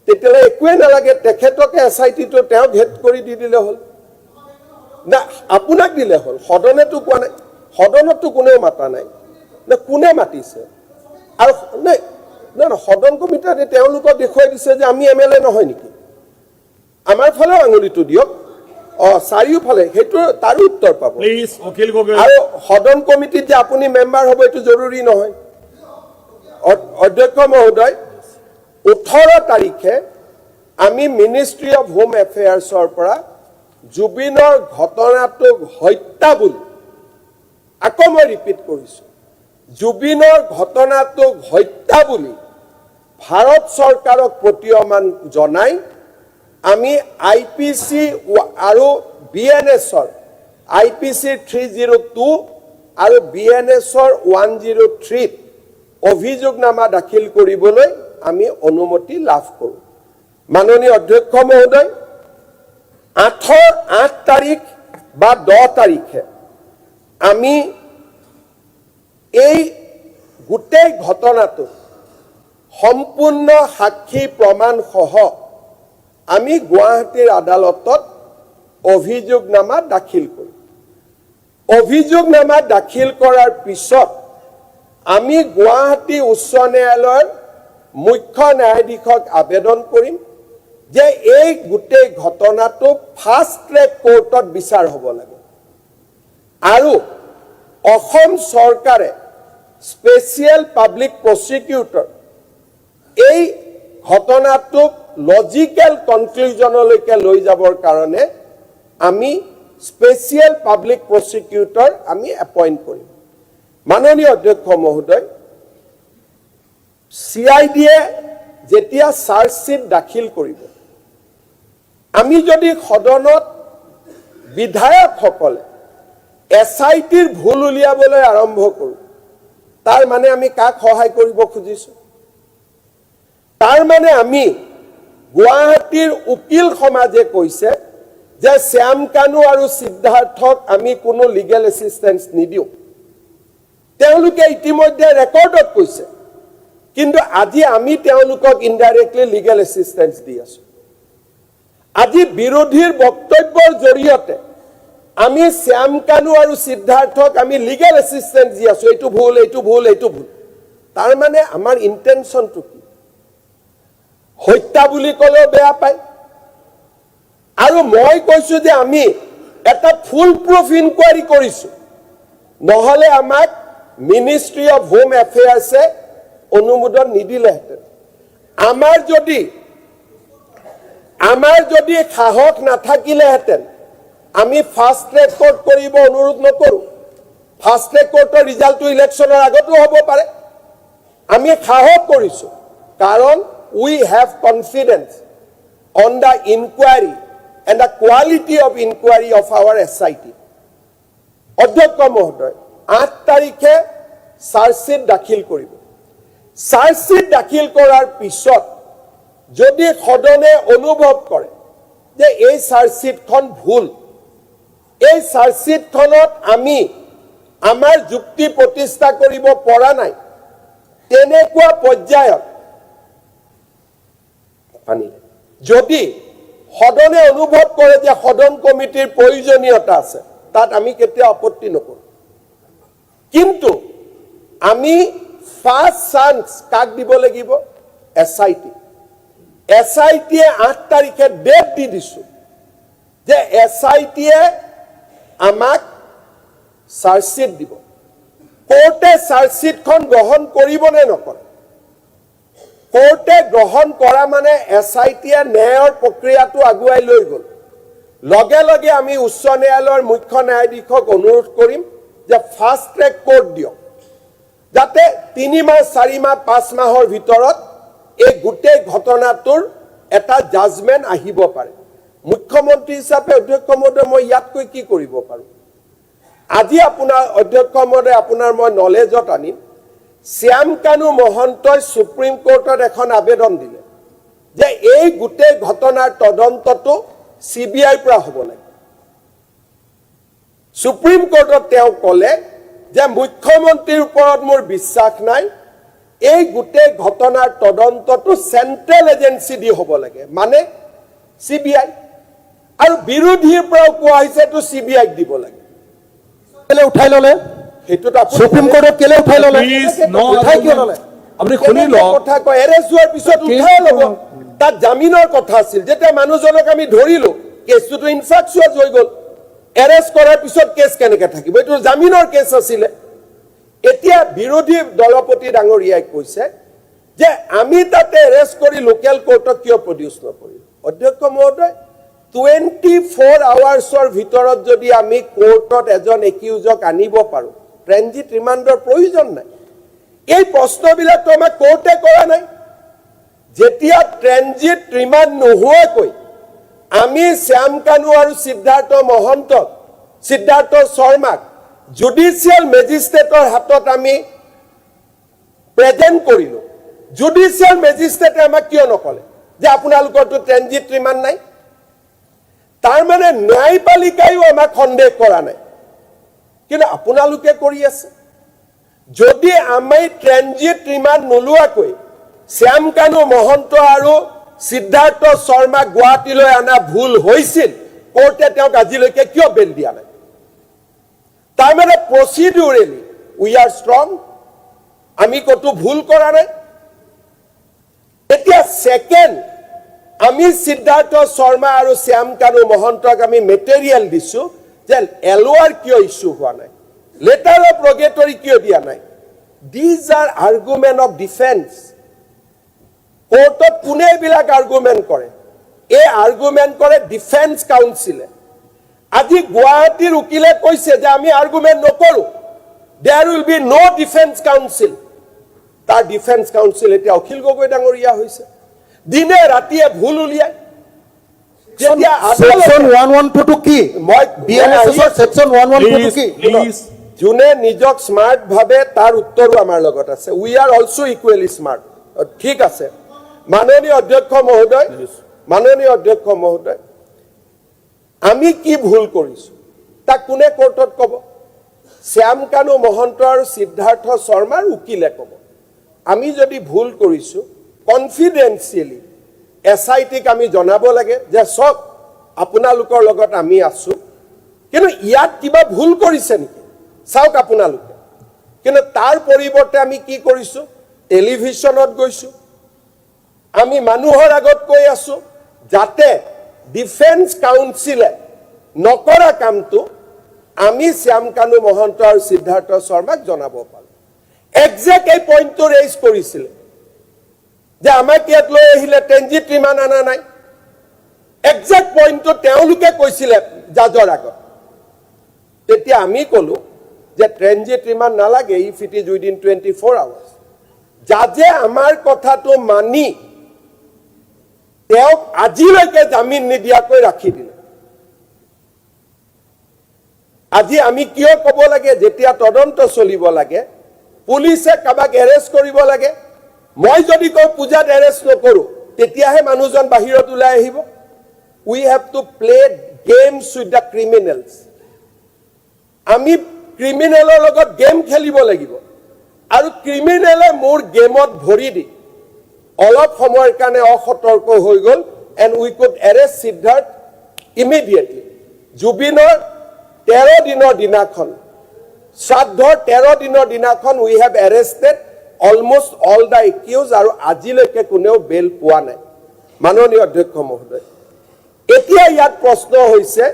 তেতিয়াহ'লে একোৱে নালাগে, তেখেতকে এছ I টিটো তেওঁক হেড কৰি দি দিলে হ'ল না, আপোনাক দিলে হ'ল। সদনেতো কোৱা নাই, সদনততো কোনেও মাতা নাই নে? কোনে মাতিছে? আৰু নাই নাই নাই, সদন কমিটিত তেওঁলোকক দেখুৱাই দিছে যে আমি এম এল এ নহয় নেকি? আমাৰ ফালেও আঙুলিটো দিয়ক। চাৰিওফালে সেইটো, তাৰো উত্তৰ পাব। প্লিজ, অখিল গগৈ। আৰু সদন কমিটিত যে আপুনি মেম্বাৰ হ'ব, এইটো জৰুৰী নহয়। অধ্যক্ষ মহোদয়, 18 তাৰিখে আমি মিনিষ্ট্ৰী অফ হোম এফেয়াৰ্ছৰ পৰা জুবিনৰ ঘটনাটোক হত্যা বুলি, আকৌ মই ৰিপিট কৰিছোঁ, জুবিনৰ ঘটনাটোক হত্যা বুলি ভাৰত চৰকাৰক প্ৰতীয়মান জনাই আমি আই পি চি আৰু বি এন এছৰ, আই পি চিৰ 302 আৰু বি এন এছৰ 103ত অভিযোগনামা দাখিল কৰিবলৈ আমি অনুমতি লাভ কৰোঁ। মাননীয় অধ্যক্ষ মহোদয়, 8 তাৰিখ বা 10 তাৰিখে আমি এই গোটেই ঘটনাটো সম্পূৰ্ণ সাক্ষী প্ৰমাণসহ আমি গুৱাহাটীৰ আদালতত অভিযোগনামা দাখিল কৰিম। অভিযোগনামা দাখিল কৰাৰ পিছত আমি গুৱাহাটী উচ্চ ন্যায়ালয়ৰ মুখ্য ন্যায়াধীশক আবেদন কৰিম যে এই গোটেই ঘটনাটো ফাষ্ট ট্ৰেক কোৰ্টত বিচাৰ হ'ব লাগে আৰু অসম চৰকাৰে স্পেচিয়েল পাব্লিক প্ৰচিকিউটৰ এই ঘটনাটোক লজিকেল কনক্লুজনলৈকে লৈ যাবৰ কাৰণে আমি স্পেচিয়েল পাব্লিক প্ৰচিকিউটৰ আমি এপইণ্ট কৰিম। মাননীয় অধ্যক্ষ মহোদয়, চি I ডিয়ে যেতিয়া চাৰ্জশ্বীট দাখিল কৰিব, আমি যদি সদনত বিধায়কসকলে এছ I টিৰ ভুল উলিয়াবলৈ আৰম্ভ কৰোঁ, তাৰ মানে আমি কাক সহায় কৰিব খুজিছোঁ? তাৰ মানে আমি, গুৱাহাটীৰ উকিল সমাজে কৈছে যে শ্যাম কানু আৰু সিদ্ধাৰ্থক আমি কোনো লিগেল এছিষ্টেঞ্চ নিদিওঁ। তেওঁলোকে ইতিমধ্যে ৰেকৰ্ডত কৈছে। কিন্তু আজি আমি তেওঁলোকক ইনডাইৰেক্টলি লিগেল এছিষ্টেঞ্চ দি আছো। আজি বিৰোধীৰ বক্তব্যৰ জৰিয়তে আমি শ্যাম কানু আৰু সিদ্ধাৰ্থক আমি লিগেল এছিষ্টেঞ্চ দি আছো, এইটো ভুল, এইটো ভুল, এইটো ভুল। তাৰ মানে আমাৰ ইণ্টেনশ্যনটো কি? হত্যা বুলি ক'লেও বেয়া পায়। আৰু মই কৈছো যে আমি এটা ফুল প্ৰুফ ইনকুৱাৰী কৰিছো, নহ'লে আমাক মিনিষ্ট্ৰী অফ হোম এফেয়াৰ্ছে অনুমোদন নিদিলেহেঁতেন। আমাৰ যদি সাহস নাথাকিলেহেঁতেন, আমি ফাষ্ট ট্ৰেক কোৰ্ট কৰিব অনুৰোধ নকৰোঁ। ফাষ্ট ট্ৰেক কোৰ্টৰ ৰিজাল্টটো ইলেকশ্যনৰ আগতো হ'ব পাৰে। আমি সাহস কৰিছোঁ কাৰণ we have confidence on the inquiry and the quality of inquiry of our SIT. অধ্যক্ষ মহোদয়, 8 তাৰিখে চাৰ্জশ্বীট দাখিল কৰিব। চাৰ্জশ্বীট দাখিল কৰাৰ পিছত যদি সদনে অনুভৱ কৰে যে এই চাৰ্জশ্বীটখন ভুল, এই চাৰ্জশ্বীটখনত আমি আমাৰ যুক্তি প্ৰতিষ্ঠা কৰিব পৰা নাই, তেনেকুৱা পৰ্যায়ত পানী যদি সদনে অনুভৱ কৰে যে সদন কমিটিৰ প্ৰয়োজনীয়তা আছে, তাত আমি কেতিয়াও আপত্তি নকৰোঁ। কিন্তু আমি ফাৰ্ষ্ট চান্স কাক দিব লাগিব? S I T. S I টিয়ে, 8 তাৰিখে ডেট দি দিছোঁ যে এছ I টিয়ে আমাক চাৰ্জশ্বীট দিব। কোৰ্টে চাৰ্জশ্বীটখন গ্ৰহণ কৰিবনে নকৰে? কোৰ্টে গ্ৰহণ কৰা মানে এছ I টিয়ে ন্যায়ৰ প্ৰক্ৰিয়াটো আগুৱাই লৈ গ'ল। লগে লগে আমি উচ্চ ন্যায়ালয়ৰ মুখ্য ন্যায়াধীশক অনুৰোধ কৰিম যে ফাষ্ট ট্ৰেক কোৰ্ট দিয়ক। যাতে 3 মাহ, 4 মাহ, 5 মাহৰ ভিতৰত এই গোটেই ঘটনাটোৰ এটা জাজমেণ্ট আহিব পাৰে। মুখ্যমন্ত্ৰী হিচাপে, অধ্যক্ষ মহোদয়, মই ইয়াতকৈ কি কৰিব পাৰোঁ? আজি আপোনাৰ, অধ্যক্ষ মহোদয়, আপোনাৰ মই নলেজত আনিম, শ্যাম কানু মহন্তই সুপ্ৰিম কোৰ্টত এখন আবেদন দিলে যে এই গোটেই ঘটনাৰ তদন্তটো চিবিআইৰ পৰা হ'ব লাগে। সুপ্ৰিম কোৰ্টত তেওঁ ক'লে যে মুখ্যমন্ত্ৰীৰ ওপৰত মোৰ বিশ্বাস নাই, এই গোটেই ঘটনাৰ তদন্তটো চেণ্ট্ৰেল এজেঞ্চি দি হ'ব লাগে, মানে চিবিআই। আৰু বিৰোধীৰ পৰাও কোৱা হৈছে এইটো চিবিআইক দিব লাগে। কেলে উঠাই ললে? সেইটোত আপুনি সুপ্ৰিম কোৰ্টত কেলে উঠাই ললে? Please, no উঠাই কিয় ললে? আপুনি শুনি কেনেকে লওক। কথা কয়? এৰেষ্ট হোৱাৰ পিছত উঠাই ল'ব। তাত জামিনৰ কথা আছিল। যেতিয়া মানুহজনক আমি ধৰিলো, কেছটোতো ইনফ্ৰাকচুৱাছ হৈ গ'ল। এৰেষ্ট কৰাৰ পিছত কেছ কেনেকে থাকিব? এইটো জামিনৰ কেছ আছিলে। এতিয়া বিৰোধী দলপতি ডাঙৰীয়াই কৈছে যে আমি তাতে এৰেষ্ট কৰি লোকেল কোৰ্টক কিয় প্ৰডিউচ নকৰিলো? অধ্যক্ষ মহোদয়, 24 আৱাৰ্ছৰ ভিতৰত যদি আমি কোৰ্টত এজন একিউজক আনিব পাৰোঁ, ট্ৰেনজিট ৰিমাণ্ডৰ প্ৰয়োজন নাই। এই প্ৰশ্নবিলাকতো আমাক কোৰ্টে কৰা নাই। যেতিয়া ট্ৰেনজিট ৰিমাণ্ড নোহোৱাকৈ আমি শ্যাম কানু আৰু সিদ্ধাৰ্থ মহন্তক, সিদ্ধাৰ্থ শৰ্মাক জুডিচিয়েল মেজিষ্ট্ৰেটৰ হাতত আমি প্ৰেজেণ্ট কৰিলো, জুডিচিয়েল মেজিষ্ট্ৰেটে আমাক কিয় নকলে যে আপোনালোকৰতো ট্ৰেনজিট ৰিমাণ্ড নাই? তাৰমানে ন্যায়পালিকাইও আমাক সন্দেহ কৰা নাই, কিন্তু আপোনালোকে কৰি আছে। যদি আমি ট্ৰেনজিট ৰিমাণ্ড নোলোৱাকৈ শ্যাম কানু মহন্ত আৰু সিদ্ধাৰ্থ শৰ্মাক গুৱাহাটীলৈ অনা ভুল হৈছিল, কোৰ্টে তেওঁক আজিলৈকে কিয় বেল দিয়া নাই? তাৰমানে procedurally we are strong. আমি ক'তো ভুল কৰা নাই। এতিয়া ছেকেণ্ড, আমি সিদ্ধাৰ্থ শৰ্মা আৰু শ্যাম কানু মহন্তক আমি মেটেৰিয়েল দিছো যে এলঅ'আৰ কিয় ইছ্যু হোৱা নাই, লেটাৰ অফ ৰগেটৰী কিয় দিয়া নাই। These are argument of defence. কোৰ্টত কোনে এইবিলাক আৰ্গুমেণ্ট কৰে? এই আৰ্গুমেণ্ট কৰে ডিফেন্স কাউন্সিলে। আজি গুৱাহাটীৰ উকিলে কৈছে যে আমি আৰ্গুমেণ্ট নকৰো, there will be no defence counsel. তাৰ ডিফেন্স কাউন্সিল এতিয়া অখিল গগৈ ডাঙৰীয়া হৈছে। দিনে ৰাতিয়ে ভুল উলিয়াই যেতিয়া ছেকশ্যন 112টো কি? মই বিএনএছএছৰ ছেকশ্যন 112টো কি? প্লিজ। যোনে নিজক স্মাৰ্ট ভাবে, তাৰ উত্তৰো আমাৰ লগত আছে। We are also equally smart. ঠিক আছে, মাননীয় অধ্যক্ষ মহোদয়, মাননীয় অধ্যক্ষ মহোদয়, আমি কি ভুল কৰিছো তাক কোনে কোৰ্টত ক'ব? শ্যাম কানু মহন্ত আৰু সিদ্ধাৰ্থ শৰ্মাৰ উকিলে ক'ব। আমি যদি ভুল কৰিছো, কনফিডেন্সিয়েলি এছআইটিক আমি জনাব লাগে যে চাওক, আপোনালোকৰ লগত আমি আছো, কিন্তু ইয়াত কিবা ভুল কৰিছে নেকি চাওক আপোনালোকে। কিন্তু তাৰ পৰিৱৰ্তে আমি কি কৰিছো? টেলিভিশ্যনত গৈছো, আমি মানুহৰ আগত কৈ আছো, যাতে ডিফেন্স কাউন্সিলে নকৰা কামটো আমি শ্যাম কানু মহন্ত আৰু সিদ্ধাৰ্থ শৰ্মাক জনাব পাৰোঁ। একজেক্ট এই পইণ্টটো ৰেইজ কৰিছিলে যে আমাক ইয়াত লৈ আহিলে, ট্ৰেনজিট ৰিমাণ্ড অনা নাই। একজেক্ট পইণ্টটো তেওঁলোকে কৈছিলে জাজৰ আগত। তেতিয়া আমি ক'লো যে ট্ৰেনজিট ৰিমাণ্ড নালাগে if it is within 24 hours. জাজে আমাৰ কথাটো মানি তেওঁক আজিলৈকে জামিন নিদিয়াকৈ ৰাখি দিলে। আজি আমি কিয় ক'ব লাগে? যেতিয়া তদন্ত চলিব লাগে, পুলিচে কাৰোবাক এৰেষ্ট কৰিব লাগে, মই যদি কওঁ পূজাত এৰেষ্ট নকৰো, তেতিয়াহে মানুহজন বাহিৰত ওলাই আহিব। We have to play games with the criminals. আমি ক্ৰিমিনেলৰ লগত গেম খেলিব লাগিব আৰু ক্ৰিমিনেলে মোৰ গেমত ভৰি দি অলপ সময়ৰ কাৰণে অসতৰ্ক হৈ গ'ল and we could arrest Siddharth immediately. জুবিনৰ 13 দিনৰ দিনাখন, শ্ৰাদ্ধৰ 13 দিনৰ দিনাখন we have arrested almost all the accused আৰু আজিলৈকে কোনেও বেল পোৱা নাই। মাননীয় অধ্যক্ষ মহোদয়, এতিয়া ইয়াত প্ৰশ্ন হৈছে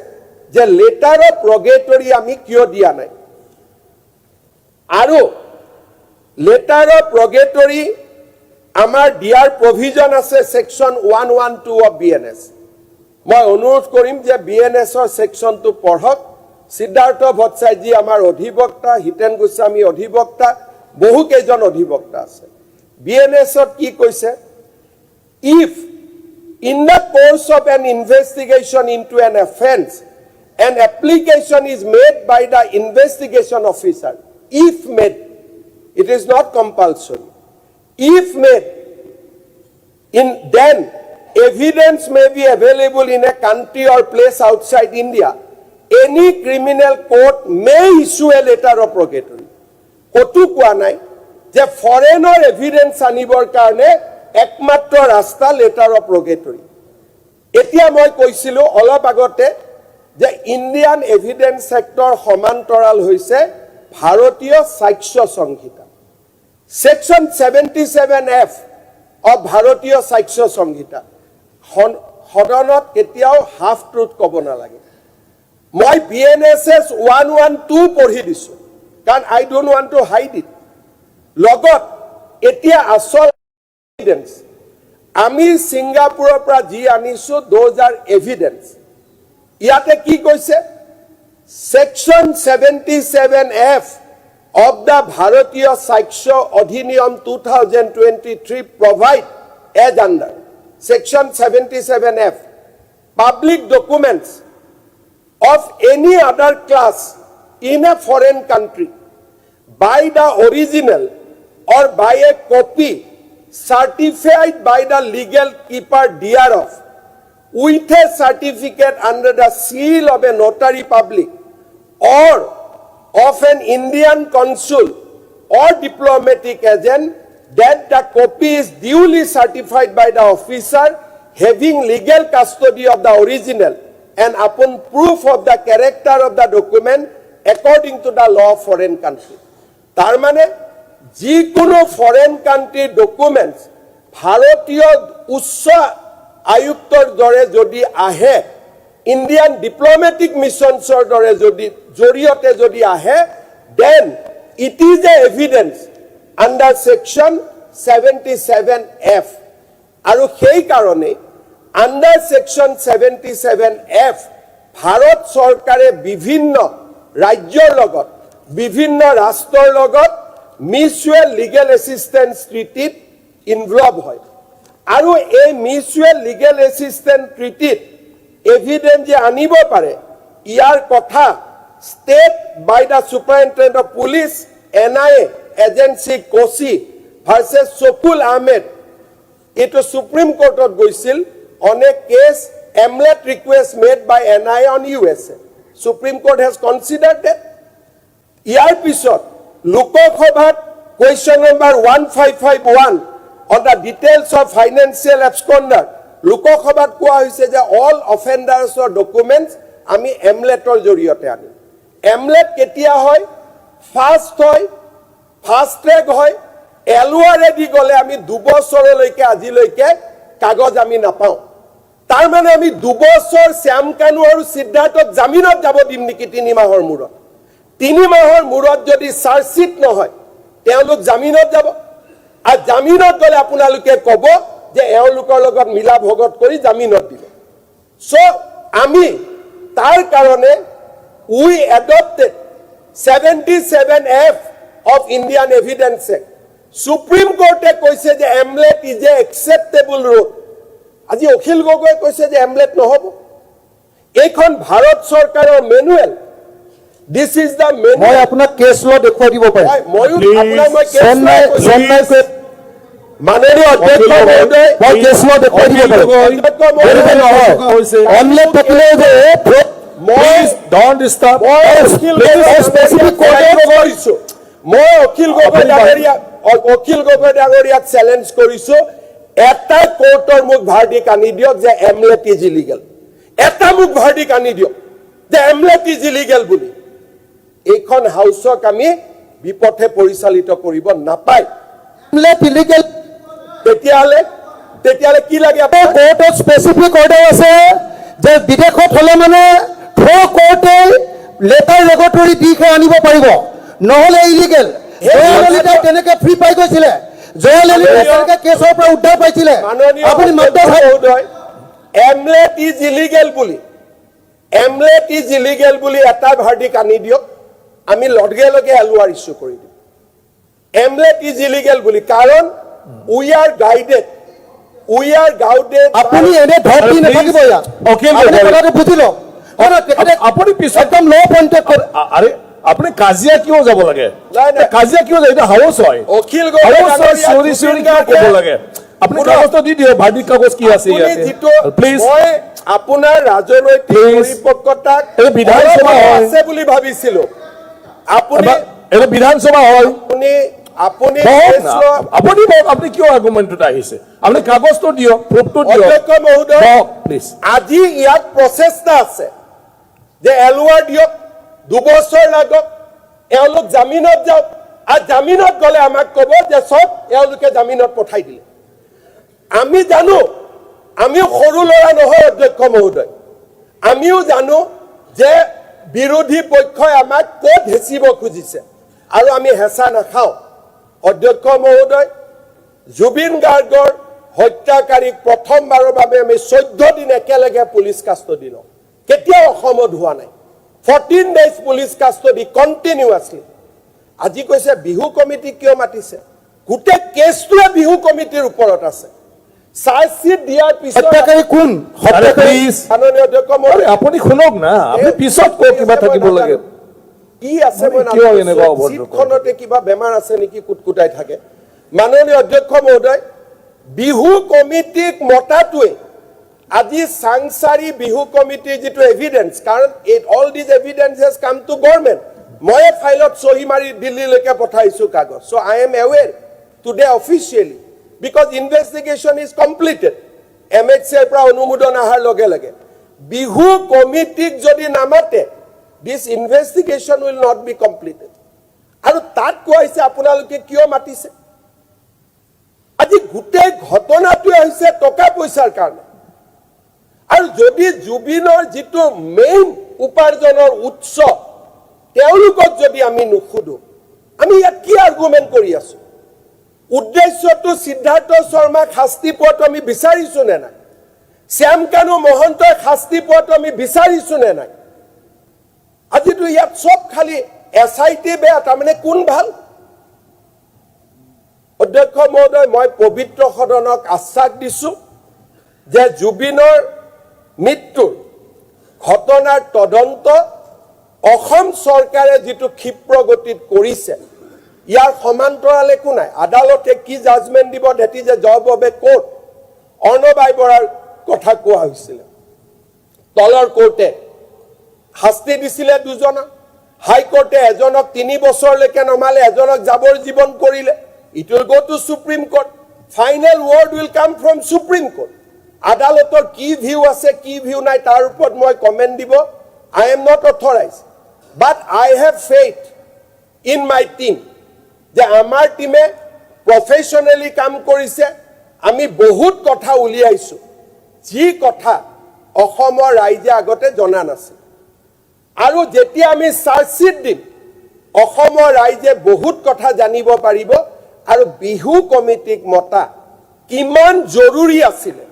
যে লেটাৰ অফ ৰগেটৰী আমি কিয় দিয়া নাই আৰু লেটাৰ অফ ৰগেটৰী আমাৰ দিয়াৰ প্ৰভিজন আছে section 112 of BNS. মই অনুৰোধ কৰিম যে বিএনএছৰ ছেকশ্যনটো পঢ়ক। সিদ্ধাৰ্থ ভট্টাচাৰ্যী আমাৰ অধিবক্তা, হিতেন গোস্বামী অধিবক্তা, বহু কেইজন অধিবক্তা আছে। বিএনএছত কি কৈছে? If in the course of an investigation into an offense, an application is made by the investigation officer, if made, it is not compulsory, if made, in then evidence may be available in a country or place outside India, any criminal court may issue a letter of rogatory. ক'তো কোৱা নাই যে ফৰেনৰ evidence আনিবৰ কাৰণে একমাত্ৰ ৰাস্তা letter of ৰগেটৰী। এতিয়া মই কৈছিলো অলপ আগতে যে ইণ্ডিয়ান এভিডেন্স এক্টৰ সমান্তৰাল হৈছে ভাৰতীয় সাক্ষ্য সংহিতা। ছেকশ্যন 77এফ অফ ভাৰতীয় সাক্ষ্য সংহিতা, সদনত কেতিয়াও হাফ ট্ৰুথ ক'ব নালাগে। মই বিএনএছএছ 112 পঢ়ি দিছো, কাৰণ I don't want to hide it. লগত এতিয়া আচল এভিডেন্স আমি ছিংগাপুৰৰ পৰা যি আনিছো, those are evidence. ইয়াতে কি কৈছে? Section 77F of the ভাৰতীয় সাক্ষ্য অধিনিয়ম 2023 provide as under section 77F, public documents of any other class in a foreign country by the original or by a copy certified by the legal keeper thereof with a certificate under the seal of a notary public or of an Indian consul or diplomatic agent, that the copy is duly certified by the officer having legal custody of the original and upon proof of the character of the document according to the law of foreign country. তাৰমানে যিকোনো foreign কাণ্ট্ৰিৰ documents ভাৰতীয় উচ্চ আয়ুক্তৰ দৰে যদি আহে, Indian diplomatic মিছনছৰ দৰে যদি জৰিয়তে যদি আহে, then it is a evidence under section 77F. আৰু সেইকাৰণেই আণ্ডাৰ ছেকশ্যন 77এফ ভাৰত চৰকাৰে বিভিন্ন ৰাজ্যৰ লগত, বিভিন্ন ৰাষ্ট্ৰৰ লগত মিউচুৱেল লিগেল এছিষ্টেঞ্চ ট্ৰিটিত ইনভলভ হয়। আৰু এই মিউচুৱেল লিগেল এছিষ্টেঞ্চ ট্ৰিটিত এভিডেন্স যে আনিব পাৰে, ইয়াৰ কথা State by the Superintendent of Police, NIA Agency, Kochi versus Sukul Ahmed, এইটো সুপ্ৰিম কোৰ্টত গৈছিল on a case MLAT request made by NIA on USA. Supreme Court has considered that. ইয়াৰ পিছত লোকসভাত question number 1551 on the details of financial absconder, লোকসভাত কোৱা হৈছে যে all অফেণ্ডাৰ্ছৰ documents আমি এমলেটৰ জৰিয়তে আনিম। এমলেট কেতিয়া হয়? ফাষ্ট হয়, ফাষ্ট ট্ৰেক হয়। এলঅ'আৰেদি গ'লে আমি 2 বছৰলৈকে আজিলৈকে কাগজ আমি নাপাওঁ। তাৰমানে আমি 2 বছৰ শ্যাম কানু আৰু সিদ্ধাৰ্থক জামিনত যাব দিম নেকি? 3 মাহৰ মূৰত, 3 মাহৰ মূৰত যদি চাৰ্জশ্বিট নহয়, তেওঁলোক জামিনত যাব। আৰু জামিনত গ'লে আপোনালোকে ক'ব যে এওঁলোকৰ লগত মিলা ভগত কৰি জামিনত দিলে। চ' আমি তাৰ কাৰণে we adopted 77F of Indian Evidence Act. Supreme কোৰ্টে কৈছে যে MLAT is a acceptable route. আজি অখিল গগৈয়ে কৈছে যে এমলেট নহ'ব। এইখন ভাৰত চৰকাৰৰ manual. This is the মই মেনুৱেল। আপোনাক কেছ ল দেখুৱাই দিব পাৰিম। ময়ো Please. আপোনাক মই কেছ চেন্নাই চেন্নাই মাননীয় অধ্যক্ষ মহোদয়, মই কেছ ল দেখুৱাই দিব পাৰিম। অধ্যক্ষ মহোদয়, গতিকে নহয়, হৈছে। এমলেট থাকিলেও যে মই Don't disturb. মই Akhil Gogoi specific court challenge কৰিছো। মই অখিল গগৈ আপুনি ডাঙৰীয়া, অখিল গগৈ ডাঙৰীয়াক চেলেঞ্জ কৰিছো, এটা কোৰ্টৰ মোক ভাৰ্ডিক আনি দিয়ক যে MLAT is illegal. এটা মোক ভাৰ্ডিক আনি দিয়ক যে MLAT is illegal বুলি। এইখন হাউচক আমি বিপথে পৰিচালিত কৰিব নাপায়। Omelette illegal. তেতিয়াহ'লে কি লাগে আপোনাক? কোৰ্টত স্পেচিফিক অৰ্ডাৰ আছে যে বিদেশত হ'লে মানে থ্ৰ কোৰ্টে লেটাৰ ৰেগটৰী দি আনিব পাৰিব, নহ'লে ইলিগেল। জয়ললিতাই তেনেকে ফ্ৰী পাই গৈছিলে। জয়ললিতাই তেনেকে কেছৰ পৰা উদ্ধাৰ পাইছিলে। মাননীয় আপুনি অধ্যক্ষ মাদ্ৰাছ মহোদয়, MLAT is illegal বুলি, MLAT is illegal বুলি এটা ভাৰ্ডিক আনি দিয়ক, আমি লগে লগে এলঅ'আৰ ইছ্যু কৰি দিম। MLAT is illegal বুলি, কাৰণ we are guided. আপুনি এনে ধপ দি নাথাকিব ইয়াত। অখিল আপুনি গগৈ। কথাটো বুজি লওক। নহয়, নহয়, তেখেতে আপুনি পিছত একদম ল পইণ্টত আৰে, আপুনি কাজিয়া কিয় যাব লাগে? নাই, নাই। কাজিয়া কিয় যায়? এইটো হাউচ হয়। অখিল গগৈ হাউচ হয়, ডাঙৰীয়া, চিঞৰি চিঞৰি জুবিন কিয় ক'ব গাৰ্গে লাগে? আপুনি শুনক। কাগজটো দি দিয়ক, ভাৰ্ডিক কাগজ কি আছে আপুনি ইয়াতে। যিটো প্লিজ। মই আপোনাৰ ৰাজনৈতিক Please. পৰিপক্কতাক এই বিধানসভা অলপ হয়। আছে বুলি ভাবিছিলো। আপুনি এইটো বিধানসভা হয়। আপুনি আপুনি বহক না। কেছ ল- আপুনি বহক, আপুনি কিয় আৰ্গুমেণ্টটোত আহিছে? আপুনি কাগজটো দিয়ক, প্ৰুফটো দিয়ক। অধ্যক্ষ মহোদয়, বহক প্লিজ। আজি ইয়াত প্ৰচেষ্টা আছে যে এলৱাৰ দিয়ক, 2 বছৰ লাগক, এওঁলোক জামিনত যাওক আৰু জামিনত গ'লে আমাক ক'ব যে চব এওঁলোকে জামিনত পঠাই দিলে। আমি জানো, আমিও সৰু ল'ৰা নহয় অধ্যক্ষ মহোদয়, আমিও জানো যে বিৰোধী পক্ষই আমাক ক'ত হেঁচিব খুজিছে আৰু আমি হেঁচা নাখাওঁ। অধ্যক্ষ মহোদয়, জুবিন গাৰ্গৰ হত্যাকাৰীক প্ৰথমবাৰৰ বাবে আমি 14 দিন একেলগে পুলিচ কাষ্টডি লওঁ। কেতিয়াও অসমত হোৱা নাই, 14 days police custody continuously। আজি কৈছে বিহু কমিটি কিয় মাতিছে? গোটেই কেছটোৱে বিহু কমিটিৰ ওপৰত আছে। চাৰ্জশ্বিট দিয়াৰ পিছত হত্যাকাৰী কোন? আৰে হত্যাকাৰী প্লিজ। মাননীয় অধ্যক্ষ মহোদয়, আপুনি শুনক না, আপুনি পিছত কওক কিবা থাকিব লাগে। কি আছে মই মানে কিয় নাজানো। এনেকুৱা অভদ্ৰ কৰে? চিটখনতে কিবা বেমাৰ আছে নেকি, কুটকুটাই থাকে। মাননীয় অধ্যক্ষ মহোদয়, বিহু কমিটিক মতাটোৱে আজি চাংচাৰি বিহু কমিটিৰ যিটো এভিডেন্স, কাৰণ all these evidence has come to government। ময়ে ফাইলত চহী মাৰি দিল্লীলৈকে পঠাইছো কাগজ। So I am aware today officially, because investigation is completed। MHAৰ পৰা অনুমোদন অহাৰ লগে লগে বিহু কমিটিক যদি নামাতে, this investigation will not be completed। আৰু তাত কোৱা হৈছে আপোনালোকে কিয় মাতিছে? আজি গোটেই ঘটনাটোৱে হৈছে টকা পইচাৰ কাৰণে। আৰু যদি জুবিনৰ যিটো মেইন উপাৰ্জনৰ উৎস, তেওঁলোকক যদি আমি নুসুধো, আমি ইয়াত কি আৰ্গুমেণ্ট কৰি আছো? উদ্দেশ্যটো সিদ্ধাৰ্থ শৰ্মাক শাস্তি পোৱাটো আমি বিচাৰিছো নে নাই? শ্যাম কানু মহন্তই শাস্তি পোৱাটো আমি বিচাৰিছো নে নাই? আজিতো ইয়াত চব খালি SIT বেয়া, তাৰমানে কোন ভাল? অধ্যক্ষ মহোদয়, মই পবিত্ৰ সদনক আশ্বাস দিছো যে জুবিনৰ মৃত্যুৰ ঘটনাৰ তদন্ত অসম চৰকাৰে যিটো ক্ষিপ্ৰ গতিত কৰিছে, ইয়াৰ সমান্তৰাল একো নাই। আদালতে কি জাজমেণ্ট দিব, that is a job of a court। Arnab বৰাৰ কথা কোৱা হৈছিলে, তলৰ কোৰ্টে শাস্তি দিছিলে দুজনক, হাইকোৰ্টে এজনক 3 বছৰলৈকে নমালে, এজনক যাৱজ্জীৱন কৰিলে। It will go to Supreme Court, final word will come from Supreme Court। আদালতৰ কি ভিউ আছে, কি ভিউ নাই, তাৰ ওপৰত মই কমেণ্ট দিব I am not authorised, but I have faith in my team যে আমাৰ টীমে প্ৰফেচনেলি কাম কৰিছে। আমি বহুত কথা উলিয়াইছোঁ, যি কথা অসমৰ ৰাইজে আগতে জনা নাছিল। আৰু যেতিয়া আমি চাৰ্জশ্বিট দিম, অসমৰ ৰাইজে বহুত কথা জানিব পাৰিব আৰু বিহু কমিটিক মতা কিমান জৰুৰী আছিলে,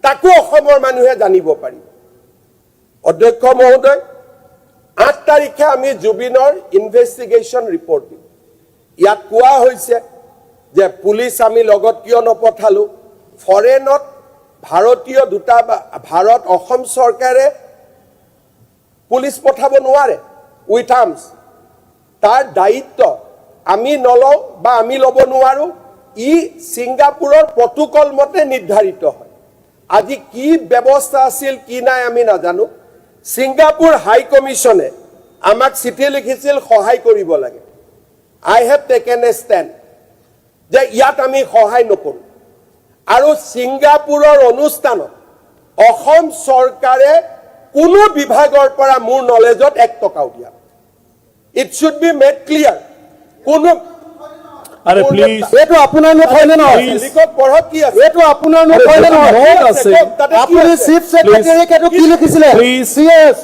তাকো অসমৰ মানুহে জানিব পাৰিব। অধ্যক্ষ মহোদয়, 8 তাৰিখে আমি জুবিনৰ ইনভেষ্টিগেশ্যন ৰিপৰ্ট দিম। ইয়াত কোৱা হৈছে যে পুলিচ আমি লগত কিয় নপঠালো? ফৰেনত ভাৰতীয় দূতা ভাৰত অসম চৰকাৰে পুলিচ পঠাব নোৱাৰে উইথ আৰ্মছ। তাৰ দায়িত্ব আমি নলওঁ বা আমি ল'ব নোৱাৰোঁ। ই ছিংগাপুৰৰ প্ৰটোকল মতে নিৰ্ধাৰিত হয়। আজি কি ব্যৱস্থা আছিল, কি নাই, আমি নাজানো। ছিংগাপুৰ হাই কমিশ্যনে আমাক চিঠি লিখিছিল, সহায় কৰিব লাগে। I have taken a stand যে ইয়াত আমি সহায় নকৰোঁ আৰু ছিংগাপুৰৰ অনুষ্ঠানত অসম চৰকাৰে কোনো বিভাগৰ পৰা মোৰ নলেজত 1 টকাও দিয়া। It should be made clear। কোনো আৰে প্লিজ। এইটো আপোনাৰ নোট হয়নে নহয়? লিখক, পঢ়ক কি আছে। এইটো আপোনাৰ নোট হয়নে নহয়? নোট আছে। তাতে কি আপুনি আছে? চিফ ছেক্ৰেটাৰীক এইটো কি লিখিছিলে? Please. CS,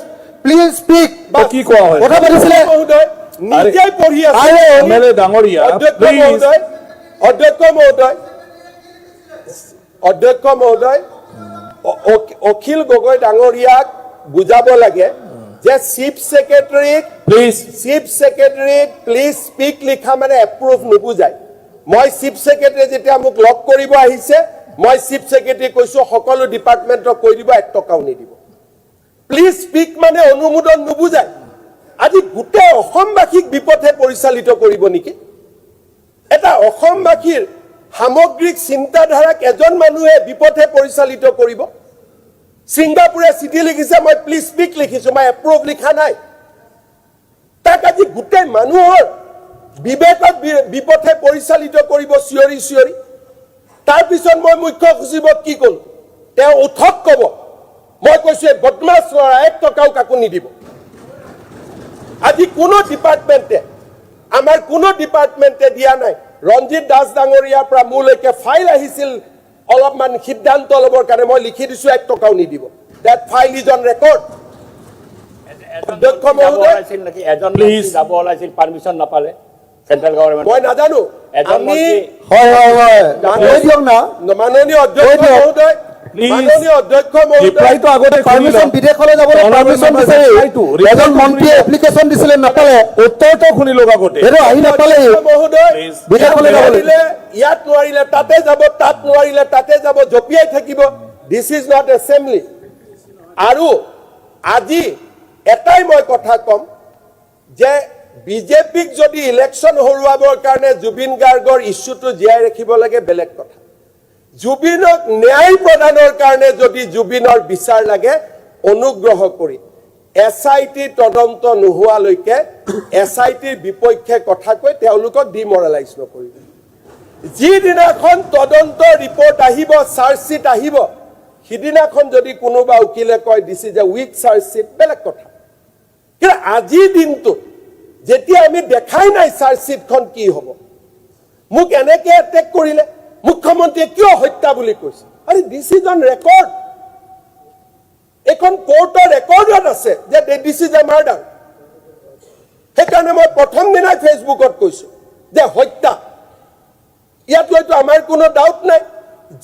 please speak। কি কোৱা হয়? কথা পাতিছিলে। মহোদয় নিজেই পঢ়ি আছে। আৰে, এম এল এ ডাঙৰীয়া, অধ্যক্ষ প্লিজ। মহোদয়, অধ্যক্ষ মহোদয়, অধ্যক্ষ মহোদয়, অখিল গগৈ ডাঙৰীয়াক বুজাব লাগে। যে চিফ ছেক্ৰেটাৰীক প্লিজ। চিফ ছেক্ৰেটাৰীক প্লিজ স্পীক লিখা মানে এপ্ৰুভ নুবুজায়। মই চিফ ছেক্ৰেটাৰী যেতিয়া মোক লগ কৰিব আহিছে, মই চিফ ছেক্ৰেটাৰীক কৈছো, সকলো ডিপাৰ্টমেণ্টক কৈ দিব, 1 টকাও নিদিব। প্লিজ স্পীক মানে অনুমোদন নুবুজায়। আজি গোটেই অসমবাসীক বিপথে পৰিচালিত কৰিব নেকি? এটা অসমবাসীৰ সামগ্ৰিক চিন্তাধাৰাক এজন মানুহে বিপথে পৰিচালিত কৰিব? ছিংগাপুৰে চিঠি লিখিছে, মই প্লিজ স্পীক লিখিছো, মই এপ্ৰুভ লিখা নাই। তাক আজি গোটেই মানুহৰ বিবেকত বিপথে পৰিচালিত কৰিব চিঞৰি চিঞৰি। তাৰপিছত মই মুখ্য সচিবক কি ক'লো? তেওঁ উঠক, ক'ব। মই কৈছো, এই বদমাছ ল'ৰা, 1 টকাও কাকো নিদিব। আজি কোনো ডিপাৰ্টমেণ্টে, আমাৰ কোনো ডিপাৰ্টমেণ্টে দিয়া নাই। ৰঞ্জিত দাস ডাঙৰীয়াৰ পৰা মোলৈকে ফাইল আহিছিল অলপমান সিদ্ধান্ত ল'বৰ কাৰণে। মই লিখি দিছো, 1 টকাও নিদিব। That file is on record. অধ্যক্ষ যাব মহোদয়। ওলাইছিল নেকি এজন? Please. মন্ত্ৰী যাব ওলাইছিল, পাৰ্মিশ্যন নাপালে চেন্ট্ৰেল গভৰ্ণমেণ্ট। মই নাজানো। এজন আমি মন্ত্ৰী হয় হয়, কৈ দিয়ক না। মাননীয় অধ্যক্ষ কৈ দিয়ক। মহোদয়, Please. মাননীয় অধ্যক্ষ মহোদয়, ৰিপ্লাইটো আগতে শুনি পাৰ্মিশ্যন, লওক। বিদেশলৈ যাবলৈ Honorable permission member, বিচাৰি reply-টো, এজন reply-টো মন্ত্ৰীয়ে এপ্লিকেশ্যন দিছিলে, নাপালে। উত্তৰটো শুনি লওক আগতে। সেইটো আহি নাপালেই। অধ্যক্ষ মহোদয়, Please. বিদেশলৈ ইয়াত যাবলৈ। নোৱাৰিলে, ইয়াত নোৱাৰিলে তাতে যাব, তাত নোৱাৰিলে তাতে যাব, জঁপিয়াই থাকিব। This is not assembly. আৰু আজি এটাই মই কথা ক'ম যে বিজেপিক যদি ইলেকশ্যন হৰুৱাবৰ কাৰণে জুবিন গাৰ্গৰ ইছ্যুটো জীয়াই ৰাখিব লাগে, বেলেগ কথা। জুবিনক ন্যায় প্ৰদানৰ কাৰণে যদি জুবিনৰ বিচাৰ লাগে, অনুগ্ৰহ কৰি এছআইটি তদন্ত নোহোৱালৈকে এছআইটিৰ বিপক্ষে কথা কৈ তেওঁলোকক ডিমৰেলাইজ নকৰিব। যিদিনাখন তদন্ত ৰিপৰ্ট আহিব, চাৰ্জশ্বিট আহিব, সিদিনাখন যদি কোনোবা উকিলে কয়, "This is a weak chargesheet," বেলেগ কথা। কিন্তু আজিৰ দিনটোত যেতিয়া আমি দেখাই নাই চাৰ্জশ্বিটখন কি হ'ব, মোক এনেকে এটেক কৰিলে, মুখ্যমন্ত্ৰীয়ে কিয় হত্যা বুলি কৈছে? আৰে, this is on record. এইখন কোৰ্টৰ ৰেকৰ্ডত আছে যে this is a murder. সেইকাৰণে মই প্ৰথম দিনাই ফেচবুকত কৈছো যে হত্যা, ইয়াত হয়তো আমাৰ কোনো ডাউট নাই।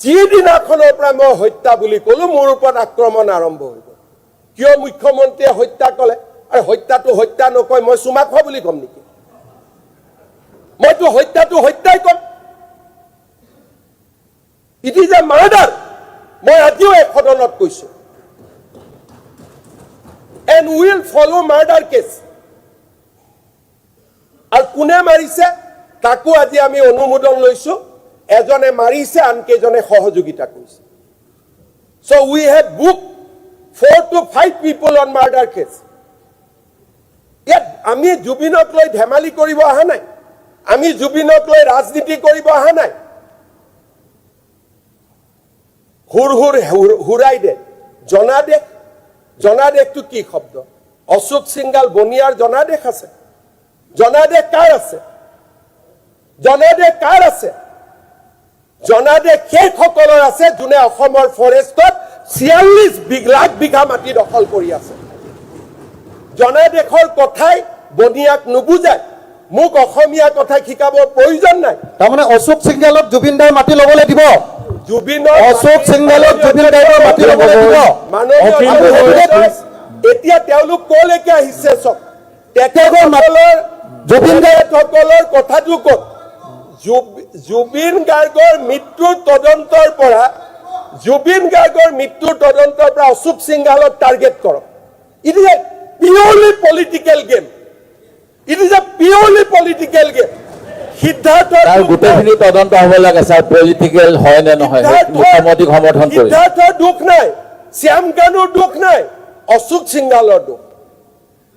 যিদিনাখনৰ পৰা মই হত্যা বুলি ক'লো, মোৰ ওপৰত আক্ৰমণ আৰম্ভ হৈ গ'ল। কিয় মুখ্যমন্ত্ৰীয়ে হত্যা ক'লে? আৰু হত্যাটো হত্যা নকয় মই চুমা খোৱা বুলি ক'ম নেকি? মইতো হত্যাটো হত্যাই ক'ম। It is a murder. মই আজিও এক সদনত কৈছো, and will follow murder case. আৰু কোনে মাৰিছে তাকো আজি আমি অনুমোদন লৈছো। এজনে মাৰিছে, আনকেইজনে সহযোগিতা কৰিছে। So we have book four to five people on murder case. ইয়াত আমি জুবিনক লৈ ধেমালি কৰিব অহা নাই, আমি জুবিনক লৈ ৰাজনীতি কৰিব অহা নাই। হুৰ হুৰ হুৰাই দে জনাদেশ। জনাদেশটো কি শব্দ? অশোক সিংগাল বনিয়াৰ জনাদেশ আছে। জনাদেশ কাৰ আছে? জনাদেশ কাৰ আছে? জনাদেশ সেইসকলৰ আছে যোনে অসমৰ ফৰেষ্টত 46 লাখ বিঘা মাটি দখল কৰি আছে। জনাদেশৰ কথাই বনিয়াক নুবুজায়। মোক অসমীয়া কথা শিকাবৰ প্ৰয়োজন নাই। তাৰমানে অশোক সিংগালক জুবিন দাৰ মাটি ল'বলৈ দিব? জুবিনৰ অশোক সিংগালক জুবিন গাৰ্গৰ মাটি ল'বলৈ দিব? মাননীয় অখিল অধ্যক্ষ গগৈ, মহোদয়, এতিয়া তেওঁলোক কলৈকে আহিছে চব। তেখেতসকলৰ জুবিন গাৰ্গ তেখেতসকলৰ কথাটো ক'ত? জুবিন গাৰ্গৰ মৃত্যুৰ তদন্তৰ পৰা, জুবিন গাৰ্গৰ মৃত্যুৰ তদন্তৰ পৰা অশোক সিংগালক টাৰ্গেট কৰক। It is a purely political game. It is a purely political game. সিদ্ধাৰ্থৰ তাৰ দুখ নাই। গোটেইখিনি তদন্ত হ'ব লাগে ছাৰ, পলিটিকেল হয় নে নহয়। মুখ্যমন্ত্ৰীক সমৰ্থন কৰি সিদ্ধাৰ্থৰ দুখ নাই, শ্যাম কানুৰ দুখ নাই, অশোক সিংগালৰ দুখ।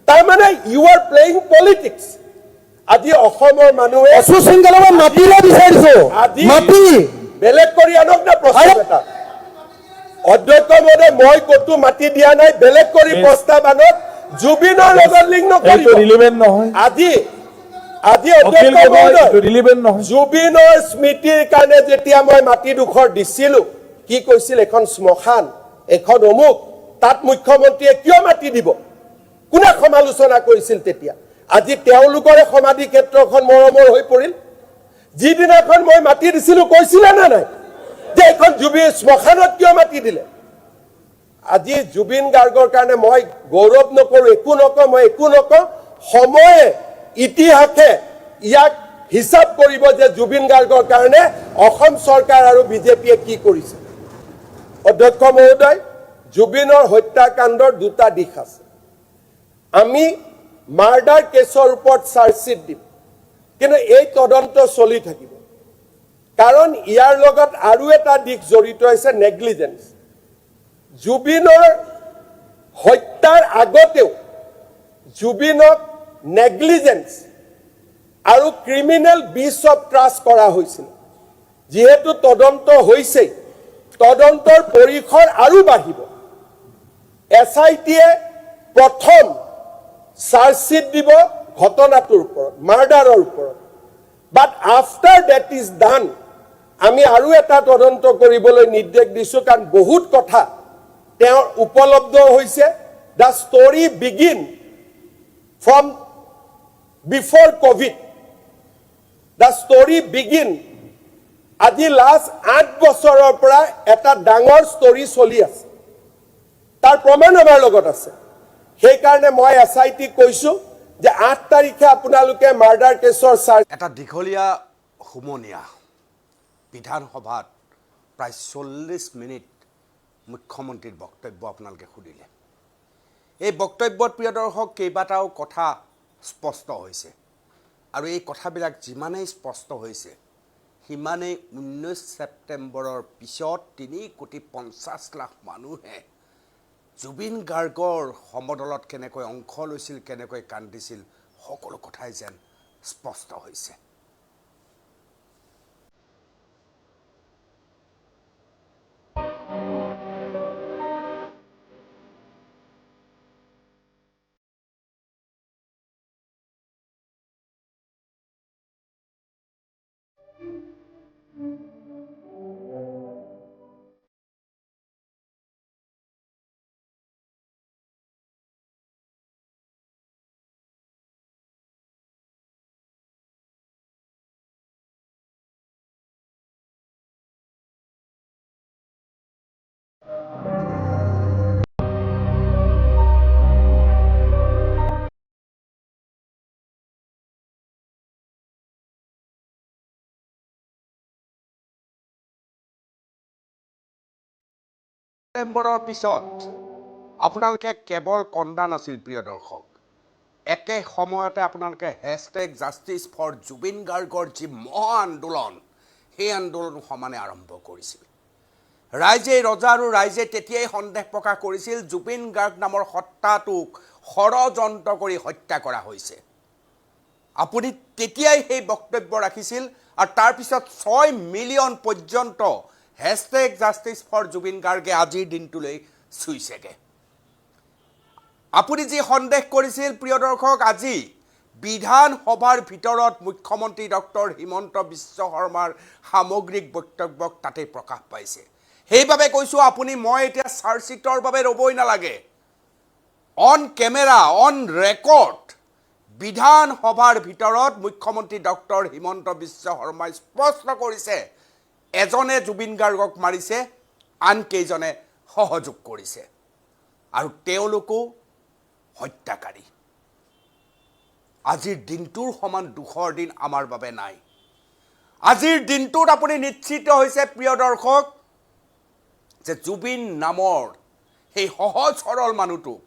তাৰমানে you are playing politics. আজি অসমৰ মানুহে অশোক সিংগালক মই মাটিলে বিচাৰিছো। আজি মাটি বেলেগ কৰি আনক না প্ৰস্তাৱ এটা। অধ্যক্ষ মহোদয়, মই ক'তো মাটি দিয়া নাই। বেলেগ কৰি প্ৰস্তাৱ আনক, জুবিনৰ লগত লিংক এইটো নকৰিব। ৰিলিভেণ্ট নহয়। আজি আজি অখিল অধ্যক্ষ গগৈ, মহোদয়, এইটো ৰিলিভেণ্ট নহয়। জুবিনৰ স্মৃতিৰ কাৰণে যেতিয়া মই মাটিডোখৰ দিছিলো, কি কৈছিল? এখন শ্মশান, এখন অমুক, তাত মুখ্যমন্ত্ৰীয়ে কিয় মাটি দিব? কোনে সমালোচনা কৰিছিল তেতিয়া? আজি তেওঁলোকৰে সমাধি ক্ষেত্ৰখন মৰমৰ হৈ পৰিল। যিদিনাখন মই মাটি দিছিলো, কৈছিলে নে নাই যে এইখন জুবিন শ্মশানত কিয় মাটি দিলে? আজি জুবিন গাৰ্গৰ কাৰণে মই গৌৰৱ নকৰোঁ, একো নকওঁ, মই একো নকওঁ। সময়ে, ইতিহাসে ইয়াক হিচাপ কৰিব যে জুবিন গাৰ্গৰ কাৰণে অসম চৰকাৰ আৰু বিজেপিয়ে কি কৰিছে। অধ্যক্ষ মহোদয়, জুবিনৰ হত্যাকাণ্ডৰ দুটা দিশ আছে। আমি মাৰ্ডাৰ কেছৰ ওপৰত চাৰ্জশ্বিট দিম, কিন্তু এই তদন্ত চলি থাকিব, কাৰণ ইয়াৰ লগত আৰু এটা দিশ জড়িত হৈছে, নেগলিজেঞ্চ। জুবিনৰ হত্যাৰ আগতেও জুবিনক নেগলিজেঞ্চ আৰু ক্ৰিমিনেল ব্ৰিচ অফ ট্ৰাষ্ট কৰা হৈছিল। যিহেতু তদন্ত হৈছেই, তদন্তৰ পৰিসৰ আৰু বাঢ়িব। এছআইটিয়ে প্ৰথম চাৰ্জশ্বিট দিব ঘটনাটোৰ ওপৰত, মাৰ্ডাৰৰ ওপৰত, but after that is done, আমি আৰু এটা তদন্ত কৰিবলৈ নিৰ্দেশ দিছোঁ, কাৰণ বহুত কথা তেওঁৰ উপলব্ধ হৈছে। The story begin from before Covid, the story begin. আজি লাষ্ট 8 বছৰৰ পৰা এটা ডাঙৰ ষ্টৰী চলি আছে, তাৰ প্ৰমাণ আমাৰ লগত আছে। সেইকাৰণে মই এছআইটিক কৈছোঁ যে 8 তাৰিখে আপোনালোকে মাৰ্ডাৰ কেছৰ চাৰ্জ এটা দীঘলীয়া হুমুনিয়াহ। বিধানসভাত প্ৰায় 40 মিনিট মুখ্যমন্ত্ৰীৰ বক্তব্য আপোনালোকে শুনিলে। এই বক্তব্যত, প্ৰিয় দৰ্শক, কেইবাটাও কথা স্পষ্ট হৈছে আৰু এই কথাবিলাক যিমানেই স্পষ্ট হৈছে, সিমানেই 19 ছেপ্টেম্বৰৰ পিছত 3 কোটি 50 লাখ মানুহে জুবিন গাৰ্গৰ সমদলত কেনেকৈ অংশ লৈছিল, কেনেকৈ কান্দিছিল, সকলো কথাই যেন স্পষ্ট হৈছে। ছেপ্টেম্বৰৰ পিছত আপোনালোকে কেৱল কন্দা নাছিল, প্ৰিয় দৰ্শক, একে সময়তে আপোনালোকে #জাষ্টিছফৰজুবিন গাৰ্গৰ যি মহা আন্দোলন, সেই আন্দোলন সমানে আৰম্ভ কৰিছিল। ৰাইজে, ৰজা আৰু ৰাইজে তেতিয়াই সন্দেহ প্ৰকাশ কৰিছিল, জুবিন গাৰ্গ নামৰ সত্তাটোক ষড়যন্ত্ৰ কৰি হত্যা কৰা হৈছে। আপুনি তেতিয়াই সেই বক্তব্য ৰাখিছিল আৰু তাৰপিছত 6 মিলিয়ন পৰ্যন্ত #জাষ্টিছফৰজুবিন গাৰ্গে আজিৰ দিনটোলৈ চুইছেগৈ। আপুনি যি সন্দেহ কৰিছিল, প্ৰিয় দৰ্শক, আজি বিধানসভাৰ ভিতৰত মুখ্যমন্ত্ৰী ডক্টৰ হিমন্ত বিশ্ব শৰ্মাৰ সামগ্ৰিক বক্তব্যক তাতেই প্ৰকাশ পাইছে। সেইবাবে কৈছোঁ, আপুনি মই এতিয়া চাৰ্জশ্বিটৰ বাবে ৰ'বই নালাগে। অন কেমেৰা, অন ৰেকৰ্ড বিধানসভাৰ ভিতৰত মুখ্যমন্ত্ৰী ডক্টৰ হিমন্ত বিশ্ব শৰ্মাই স্পষ্ট কৰিছে, এজনে জুবিন গাৰ্গক মাৰিছে, আন কেইজনে সহযোগ কৰিছে আৰু তেওঁলোকো হত্যাকাৰী। আজিৰ দিনটোৰ সমান দুখৰ দিন আমাৰ বাবে নাই। আজিৰ দিনটোত আপুনি নিশ্চিত হৈছে, প্ৰিয় দৰ্শক, যে জুবিন নামৰ সেই সহজ সৰল মানুহটোক,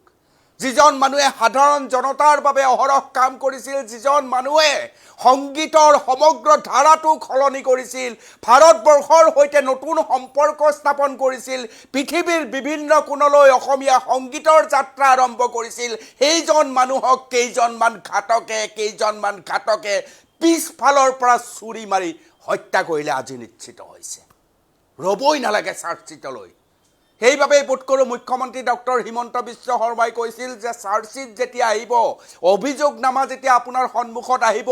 যিজন মানুহে সাধাৰণ জনতাৰ বাবে অহৰহ কাম কৰিছিল, যিজন মানুহে সংগীতৰ সমগ্ৰ ধাৰাটোক সলনি কৰিছিল, ভাৰতবৰ্ষৰ সৈতে নতুন সম্পৰ্ক স্থাপন কৰিছিল, পৃথিৱীৰ বিভিন্ন কোণলৈ অসমীয়া সংগীতৰ যাত্ৰা আৰম্ভ কৰিছিল, সেইজন মানুহক কেইজনমান ঘাতকে পিছফালৰ পৰা চুৰি মাৰি হত্যা কৰিলে, আজি নিশ্চিত হৈছে। ৰ'বই নালাগে চাৰ্জশ্বিটলৈ। সেইবাবেই বোধ কৰোঁ মুখ্যমন্ত্ৰী ডক্টৰ হিমন্ত বিশ্ব শৰ্মাই কৈছিল যে চাৰ্জশ্বিট যেতিয়া আহিব, অভিযোগনামা যেতিয়া আপোনাৰ সন্মুখত আহিব,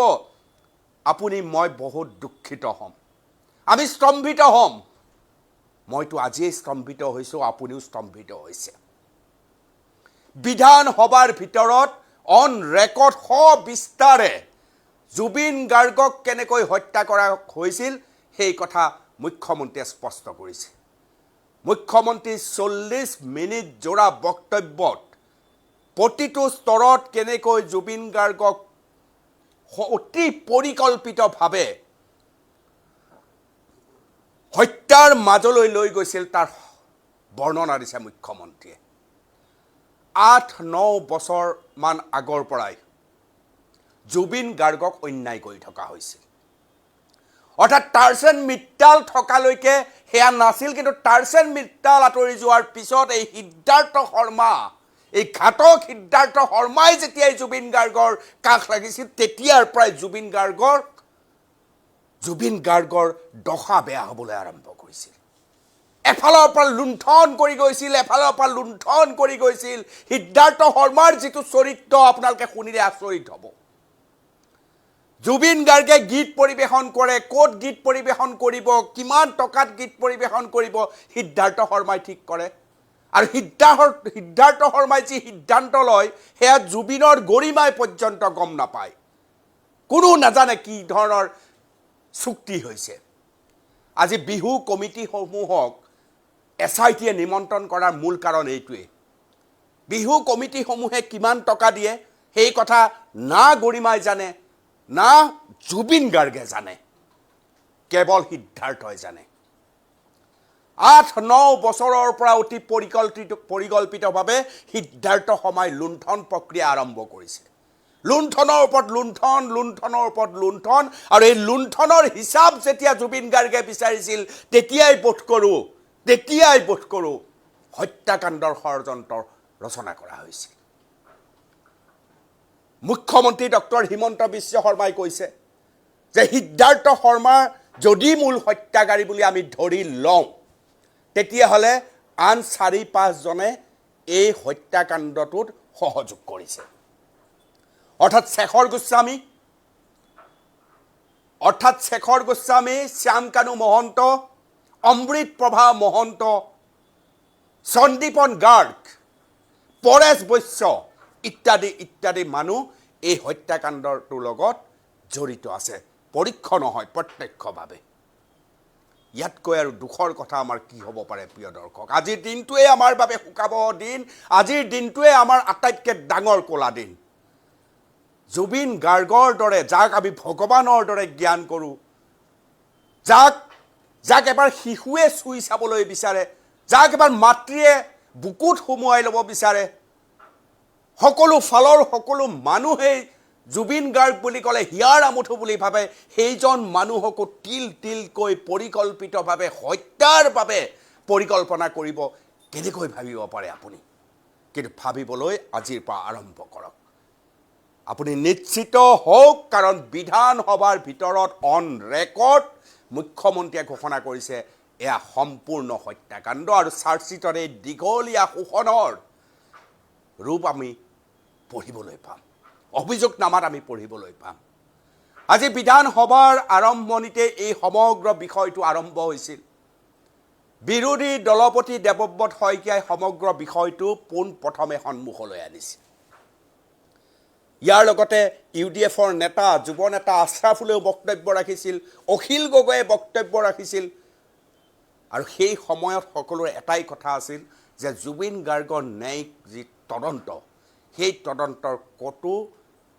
আপুনি মই বহুত দুখিত হ'ম, আমি স্তম্ভিত হ'ম। মইতো আজিয়েই স্তম্ভিত হৈছোঁ, আপুনিও স্তম্ভিত হৈছে। বিধানসভাৰ ভিতৰত অন ৰেকৰ্ড সবিস্তাৰে জুবিন গাৰ্গক কেনেকৈ হত্যা কৰা হৈছিল, সেই কথা মুখ্যমন্ত্ৰীয়ে স্পষ্ট কৰিছে। মুখ্যমন্ত্ৰী 40 মিনিট জোৰা বক্তব্যত প্ৰতিটো স্তৰত কেনেকৈ জুবিন গাৰ্গক অতি পৰিকল্পিতভাৱে হত্যাৰ মাজলৈ লৈ গৈছিল তাৰ বৰ্ণনা দিছে মুখ্যমন্ত্ৰীয়ে। 8-9 বছৰমান আগৰ পৰাই জুবিন গাৰ্গক অন্যায় কৰি থকা হৈছিল। অৰ্থাৎ টাৰ্চেন মিত্তাল থকালৈকে সেয়া নাছিল, কিন্তু টাৰ্চেন মিত্তাল আঁতৰি যোৱাৰ পিছত এই সিদ্ধাৰ্থ শৰ্মা, এই ঘাতক সিদ্ধাৰ্থ শৰ্মাই যেতিয়াই জুবিন গাৰ্গৰ কাষ লাগিছিল তেতিয়াৰ পৰাই জুবিন গাৰ্গৰ দশা বেয়া হ'বলৈ আৰম্ভ কৰিছিল। এফালৰ পৰা লুণ্ঠন কৰি গৈছিল, এফালৰ পৰা লুণ্ঠন কৰি গৈছিল। সিদ্ধাৰ্থ শৰ্মাৰ যিটো চৰিত্ৰ আপোনালোকে শুনিলে আচৰিত হ'ব। জুবিন গাৰ্গে গীত পৰিৱেশন কৰে, ক'ত গীত পৰিৱেশন কৰিব, কিমান টকাত গীত পৰিৱেশন কৰিব সিদ্ধাৰ্থ শৰ্মাই ঠিক কৰে। আৰু সিদ্ধাৰ্থ শৰ্মাই যি সিদ্ধান্ত লয় সেয়া জুবিনৰ গৰিমাই পৰ্যন্ত গম নাপায়, কোনো নাজানে কি ধৰণৰ চুক্তি হৈছে। আজি বিহু কমিটিসমূহক এছ I টিয়ে নিমন্ত্ৰণ কৰাৰ মূল কাৰণ এইটোৱেই। বিহু কমিটিসমূহে কিমান টকা দিয়ে সেই কথা না গৰিমাই জানে, না জুবিন গাৰ্গে জানে, কেৱল সিদ্ধাৰ্থই জানে। 8-9 বছৰৰ পৰা অতি পৰিকল্পিতভাৱে সিদ্ধাৰ্থ শৰ্মাই লুণ্ঠন প্ৰক্ৰিয়া আৰম্ভ কৰিছে। লুণ্ঠনৰ ওপৰত লুণ্ঠন, লুণ্ঠনৰ ওপৰত লুণ্ঠন। আৰু এই লুণ্ঠনৰ হিচাপ যেতিয়া জুবিন গাৰ্গে বিচাৰিছিল তেতিয়াই বোধ কৰোঁ হত্যাকাণ্ডৰ ষড়যন্ত্ৰ ৰচনা কৰা হৈছিল। মুখ্যমন্ত্ৰী ডক্টৰ হিমন্ত বিশ্ব শৰ্মাই কৈছে যে সিদ্ধাৰ্থ শৰ্মা যদি মূল হত্যাকাৰী বুলি আমি ধৰি লওঁ তেতিয়াহ'লে আন 4-5জনে এই হত্যাকাণ্ডটোত সহযোগ কৰিছে। অৰ্থাৎ শেখৰ গোস্বামী, শ্যামকানু মহন্ত, অমৃত প্ৰভা মহন্ত, সন্দীপন গাৰ্গ, পৰেশ বৈশ্য ইত্যাদি ইত্যাদি মানুহ এই হত্যাকাণ্ডটোৰ লগত জড়িত আছে, পৰোক্ষ নহয় প্ৰত্যক্ষভাৱে। ইয়াতকৈ আৰু দুখৰ কথা আমাৰ কি হ'ব পাৰে প্ৰিয় দৰ্শক? আজিৰ দিনটোৱে আমাৰ বাবে শোকাবহ দিন, আজিৰ দিনটোৱে আমাৰ আটাইতকৈ ডাঙৰ ক'লা দিন। জুবিন গাৰ্গৰ দৰে যাক আমি ভগৱানৰ দৰে জ্ঞান কৰোঁ, যাক এবাৰ শিশুৱে চুই চাবলৈ বিচাৰে, যাক এবাৰ মাতৃয়ে বুকুত সুমুৱাই ল'ব বিচাৰে, সকলো ফালৰ সকলো মানুহেই জুবিন গাৰ্গ বুলি ক'লে হিয়াৰ আমঠু বুলি ভাবে, সেইজন মানুহকো তিল তিলকৈ পৰিকল্পিতভাৱে হত্যাৰ বাবে পৰিকল্পনা কৰিব কেনেকৈ ভাবিব পাৰে আপুনি? কিন্তু ভাবিবলৈ আজিৰ পৰা আৰম্ভ কৰক। আপুনি নিশ্চিত হওক, কাৰণ বিধানসভাৰ ভিতৰত অন ৰেকৰ্ড মুখ্যমন্ত্ৰীয়ে ঘোষণা কৰিছে এয়া সম্পূৰ্ণ হত্যাকাণ্ড আৰু চাৰ্জশ্বীটৰ এই দীঘলীয়া শোষণৰ ৰূপ আমি পঢ়িবলৈ পাম, অভিযোগনামাত আমি পঢ়িবলৈ পাম। আজি বিধানসভাৰ আৰম্ভণিতে এই সমগ্ৰ বিষয়টো আৰম্ভ হৈছিল। বিৰোধী দলপতি দেৱব্ৰত শইকীয়াই সমগ্ৰ বিষয়টো পোনপ্ৰথমে সন্মুখলৈ আনিছিল। ইয়াৰ লগতে ইউ ডি এফৰ নেতা, যুৱ নেতা আশ্ৰাফুলেও বক্তব্য ৰাখিছিল, অখিল গগৈয়ে বক্তব্য ৰাখিছিল। আৰু সেই সময়ত সকলোৰে এটাই কথা আছিল যে জুবিন গাৰ্গৰ ন্যায়িক যি তদন্ত, সেই তদন্তৰ ক'তো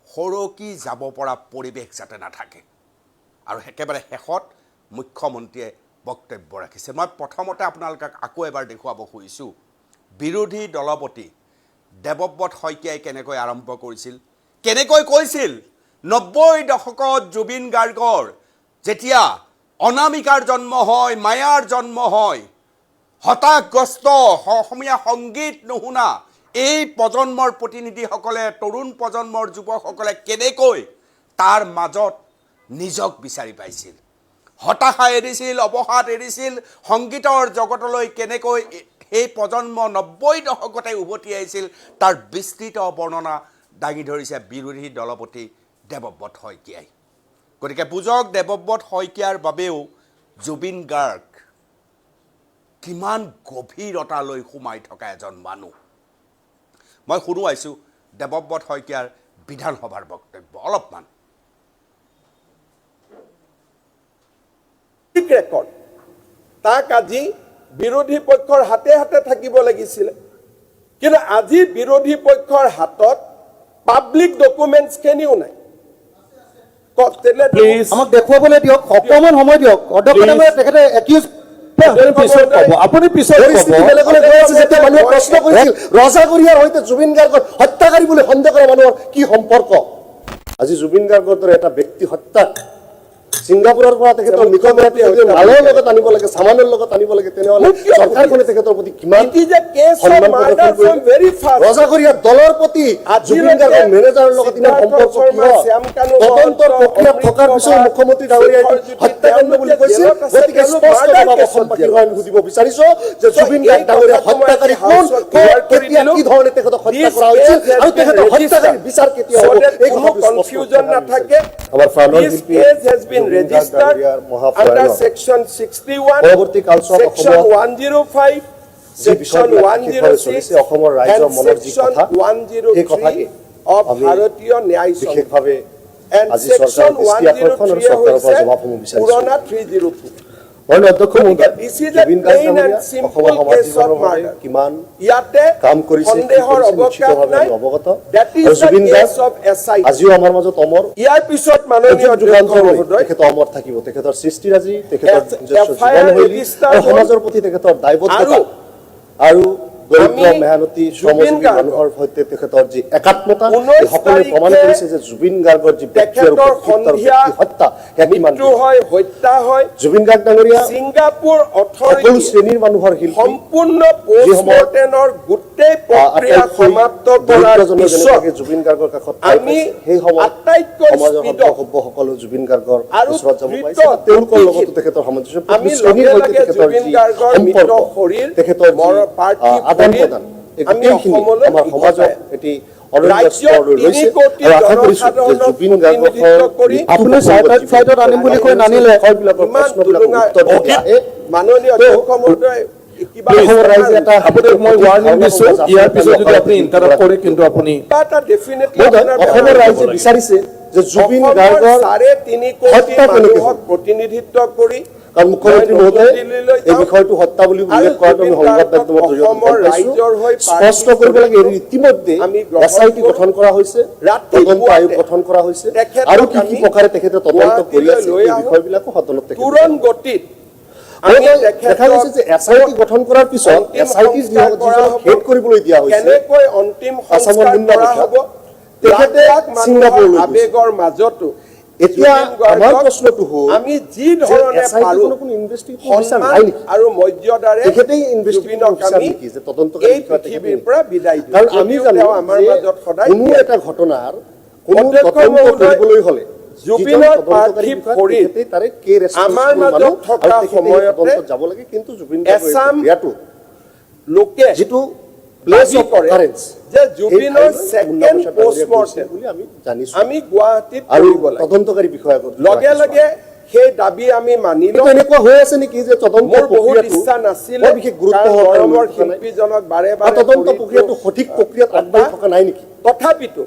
সৰকি যাব পৰা পৰিৱেশ যাতে নাথাকে। আৰু একেবাৰে শেষত মুখ্যমন্ত্ৰীয়ে বক্তব্য ৰাখিছে। মই প্ৰথমতে আপোনালোকক আকৌ এবাৰ দেখুৱাব খুজিছোঁ বিৰোধী দলপতি দেৱব্ৰত শইকীয়াই কেনেকৈ আৰম্ভ কৰিছিল, কেনেকৈ কৈছিল 90 দশকত জুবিন গাৰ্গৰ যেতিয়া অনামিকাৰ জন্ম হয়, মায়াৰ জন্ম হয়, হতাশগ্ৰস্ত অসমীয়া সংগীত নুশুনা এই প্ৰজন্মৰ প্ৰতিনিধিসকলে, তৰুণ প্ৰজন্মৰ যুৱকসকলে কেনেকৈ তাৰ মাজত নিজক বিচাৰি পাইছিল, হতাশা এৰিছিল, অৱসাদ এৰিছিল, সংগীতৰ জগতলৈ কেনেকৈ সেই প্ৰজন্ম 90 দশকতে উভতি আহিছিল তাৰ বিস্তৃত বৰ্ণনা দাঙি ধৰিছে বিৰোধী দলপতি দেৱব্ৰত শইকীয়াই। গতিকে বুজক, দেৱব্ৰত শইকীয়াৰ বাবেও জুবিন গাৰ্গ কিমান গভীৰতালৈ সোমাই থকা এজন মানুহ। মই শুনোৱাইছোঁ দেৱব্ৰত শইকীয়াৰ বিধানসভাৰ বক্তব্য অলপমান। ৰেকৰ্ড তাক আজি বিৰোধী পক্ষৰ হাতে হাতে থাকিব লাগিছিলে। কিন্তু আজি বিৰোধী পক্ষৰ হাতত পাব্লিক ডকুমেণ্টছখিনিও নাই। কওক তেনে। প্লিজ। আমাক দেখুৱাবলৈ দিয়ক, অকণমান সময় দিয়ক অধ্যক্ষ ডাঙৰীয়া। তেখেতে একিউজ আপুনি পিছত ক'ব, আপুনি পিছত ক'ব। পৰিস্থিতি বেলেগলৈ গৈ আছে। যেতিয়া মানুহে প্ৰশ্ন কৰিছিল, ৰজাঘৰীয়াৰ সৈতে জুবিন গাৰ্গৰ হত্যাকাৰী বুলি সন্দেহ কৰা মানুহৰ কি সম্পৰ্ক, আজি জুবিন গাৰ্গৰ দৰে এটা ব্যক্তি হত্যাক ছিংগাপুৰৰ পৰা তেখেতৰ মৃতদেহটো যদি মালৰ লগত আনিব লাগে, চামানৰ লগত আনিব লাগে, তেনেহ'লে মোক কিয় চৰকাৰখনে তেখেতৰ প্ৰতি কিমান It is a case of সন্মান murder প্ৰদৰ্শন from কৰিলে? very first. ৰজাঘৰীয়া দলৰ প্ৰতি জুবিন গাৰ্গৰ মেনেজাৰৰ লগত ইমান সিদ্ধাৰ্থ সম্পৰ্ক শৰ্মা, কিয়? শ্যাম কানু তদন্তৰ মহন্ত, প্ৰক্ৰিয়াত অমৃত থকাৰ পিছত কুমাৰ, মুখ্যমন্ত্ৰী ডাঙৰীয়াই শেখৰ জ্যোতি, হত্যাকাণ্ড বুলি তেওঁলোকে কৈছিল। জেলত আছে, গতিকে তেওঁলোক স্পষ্ট murder জবাব case ত অসমবাসীৰ জেলত। হৈ আমি সুধিব বিচাৰিছো যে So, Zubeen এই গাৰ্গ ডাঙৰীয়া কথাটো মই হত্যাকাৰী আজি কোন, হাউচত ক'ত, clear কৰি কেতিয়া, দিলো। কি ধৰণে তেখেতক হত্যা This কৰা হৈছিল case has আৰু been তেখেতৰ হত্যাকাৰীৰ registered. বিচাৰ কেতিয়া So হ'ব, that এই কোনো কথাটো স্পষ্ট কনফিউজন উত্তৰ নাথাকে। আমাৰ প্ৰাণৰ This শিল্পী case has been Zubeen Garg registered ডাঙৰীয়াৰ under মহাপ্ৰয়াণত section 61, পৰৱৰ্তী কালছোৱাত section অসমত 105, যি section বিষয়বিলাক বিশেষভাৱে 106 চলিছে, অসমৰ ৰাইজৰ and মনৰ যি section কথা, সেই 103 কথাকে of আমি ভাৰতীয় ন্যায় সংহিতা। বিশেষভাৱে And আজি section চৰকাৰৰ দৃষ্টি আকৰ্ষণ আৰু 103 চৰকাৰৰ পৰা হৈছে জবাবসমূহ বিচাৰিছো। পুৰণা 302। মাননীয় অধ্যক্ষ মহোদয়, This is a Zubeen Garg plain and ডাঙৰীয়া simple অসমৰ সমাজ case of জীৱনৰ বাবে murder. কিমান ইয়াতে কাম কৰিছে, কি সন্দেহৰ কৰিছে, অৱকাশ নিশ্চিতভাৱে নাই। আমি অৱগত। That is আৰু the Zubeen Garg case of SIT. আজিও আমাৰ মাজত অমৰ। ইয়াৰ পিছত মাননীয় যুগ অধ্যক্ষ যুগান্তৰলৈ মহোদয়, তেখেত অমৰ থাকিব। তেখেতৰ সৃষ্টিৰাজি, তেখেতৰ নিজস্ব FIR জীৱনশৈলী register আৰু হ'ল। সমাজৰ প্ৰতি তেখেতৰ দায়বদ্ধতা আৰু আৰু দৰিদ্ৰ আমি মেহনতি জুবিন শ্ৰমজীৱী গাৰ্গক মানুহৰ সৈতে তেখেতৰ যি একাত্মতা, 19 এই সকলোৱে প্ৰমাণ তাৰিখে কৰিছে যে জুবিন গাৰ্গৰ যি ব্যক্তি আৰু তেখেতৰ ব্যক্তিত্ব আৰু সন্ধিয়া ব্যক্তি হত্যা সেয়া কিমান মৃত্যু হয়, হত্যা হয়। জুবিন গাৰ্গ ডাঙৰীয়া ছিংগাপুৰ সকলো অথৰিটি শ্ৰেণীৰ মানুহৰ শিল্পী। সম্পূৰ্ণ যি সময়ত, পষ্টমৰ্টেমৰ গোটেই প্ৰক্ৰিয়া আটাইতকৈ সমাপ্ত কৰাৰ দৰিদ্ৰজনে পিছত যেনেকুৱাকে জুবিন গাৰ্গৰ কাষত ঠাই আমি পাইছে, সেই সময়ত আটাইতকৈ সমাজৰ স্পীডত সভ্যসকলো জুবিন গাৰ্গৰ আৰু ওচৰত যাব দ্ৰুত পাৰিছে বা তেওঁলোকৰ গতিশীল লগতো তেখেতৰ সামঞ্জস্য, আমি প্ৰতি শ্ৰেণীৰ লগে সৈতে লগে তেখেতৰ জুবিন যি গাৰ্গৰ মৃত সম্পৰ্ক, শৰীৰ, তেখেতৰ যি পাৰ্থিৱ আদান শৰীৰ প্ৰদান, এই আমি গোটেইখিনি অসমলৈ আমাৰ সমাজক উভতাই এটি অনন্য ৰাজ্যৰ স্তৰলৈ তিনি লৈছে। কোটি আৰু আশা কৰিছো যে জনসাধাৰণক জুবিন গাৰ্গৰ প্ৰতিনিধিত্ব কৰি আপুনি ফ্লাইটত আনিম বুলি কৈ নানিলে। বিষয়বিলাকৰ ইমান প্ৰশ্নবিলাকৰ টুলুঙা উত্তৰ দিয়া মাননীয় অধ্যক্ষ মহোদয়, কিবা অসমৰ ৰাইজে এটা আপোনাক মই ৱাৰ্ণিং দিছো, ইয়াৰ পিছত যদি আপুনি ইণ্টাৰাপ্ট কৰে কিন্তু আপুনি কিবা এটা ডেফিনেটলি মহোদয়, অসমৰ ৰাইজে বিচাৰিছে যে জুবিন গাৰ্গৰ 3.5 কোটি হত্যা কেনেকৈ মানুহক হ'ল? প্ৰতিনিধিত্ব কৰি কাৰণ মুখ্যমন্ত্ৰী মই নতুন মহোদয়ে দিল্লীলৈ এই যাম। বিষয়টো হত্যা বুলি আৰু উল্লেখ কৰাটো আমি জুবিন সংবাদ গাৰ্গক মাধ্যমৰ জৰিয়তে গম অসমৰ পাইছো। ৰাইজৰ হৈ স্পষ্ট কৰিব লাগে, ইতিমধ্যে আমি গ্ৰহণ এছ I T কৰোঁ। গঠন কৰা হৈছে, ৰাতি তদন্ত পুৱাতে আয়োগ গঠন কৰা হৈছে তেখেতক আৰু কি কি আমি প্ৰকাৰে তেখেতে তদন্ত কৰি আছে গুৱাহাটীলৈ লৈ এই আহোঁ। বিষয়বিলাকো সদনত তেখেতে তুৰন্ত গতিত আমি মহোদয়, দেখা তেখেতক গৈছে যে এছ I T গঠন কৰাৰ পিছত অন্তিম এছ I T সংস্কাৰ কৰা যিজনক হ'ব। হেড কৰিবলৈ দিয়া হৈছে কেনেকৈ অন্তিম আছামৰ সংস্কাৰ মুন্না কৰা বসা, হ'ব, তেখেতে লাখ লাখ মানুহৰ ছিংগাপুৰলৈ গৈছে। আৱেগৰ মাজতো এতিয়া জুবিন গাৰ্গক আমাৰ প্ৰশ্নটো হ'ল আমি যি ধৰণে যে SIT পাৰো খনৰ কোনো ইনভেষ্টিগেটিং অফিচাৰ সন্মান নাই নেকি? আৰু মৰ্যাদাৰে তেখেতেই ইনভেষ্টিগেটিং জুবিনক অফিচাৰ আমি নেকি যে তদন্তকাৰী এই বিষয়া তেখেতেই পৃথিৱীৰ নেকি? পৰা বিদায় দিওঁ। কাৰণ আমি যদিও জানো তেওঁ আমাৰ যে মাজত সদায় কোনো জীয়াই এটা ঘটনাৰ কোনো অধ্যক্ষ তদন্ত মহোদয়, কৰিবলৈ হ'লে জুবিনৰ যিজন তদন্তকাৰী পাৰ্থিৱ বিষয়া, শৰীৰ তেখেতেই তাৰে কে আমাৰ ৰেচপনচিবল মাজত মানুহ থকা আৰু তেখেতে সেই সময়তে তদন্তত যাব লাগে। কিন্তু জুবিন গাৰ্গৰ এই এচাম প্ৰক্ৰিয়াটো লোকে যিটো প্লেচ দাবী অফ কৰে অকাৰেঞ্চ যে জুবিনৰ ছেকেণ্ড পষ্টমৰ্টেম বুলি আমি জানিছো আমি গুৱাহাটীত আৰু কৰিব লাগে। তদন্তকাৰী বিষয়া লগে লগে সেই দাবী আমি মানি কিন্তু লওঁ। এনেকুৱা হৈ আছে নেকি যে তদন্ত মোৰ বহুত প্ৰক্ৰিয়াটো ইচ্ছা নাছিলে, বৰ বিশেষ গুৰুত্ব কাৰণ সহকাৰে মৰমৰ লৈ থকা নাই। শিল্পীজনক বাৰে বা বাৰে তদন্ত শৰীৰটো প্ৰক্ৰিয়াটো সঠিক প্ৰক্ৰিয়াত আগবাঢ়ি থকা নাই নেকি? তথাপিতো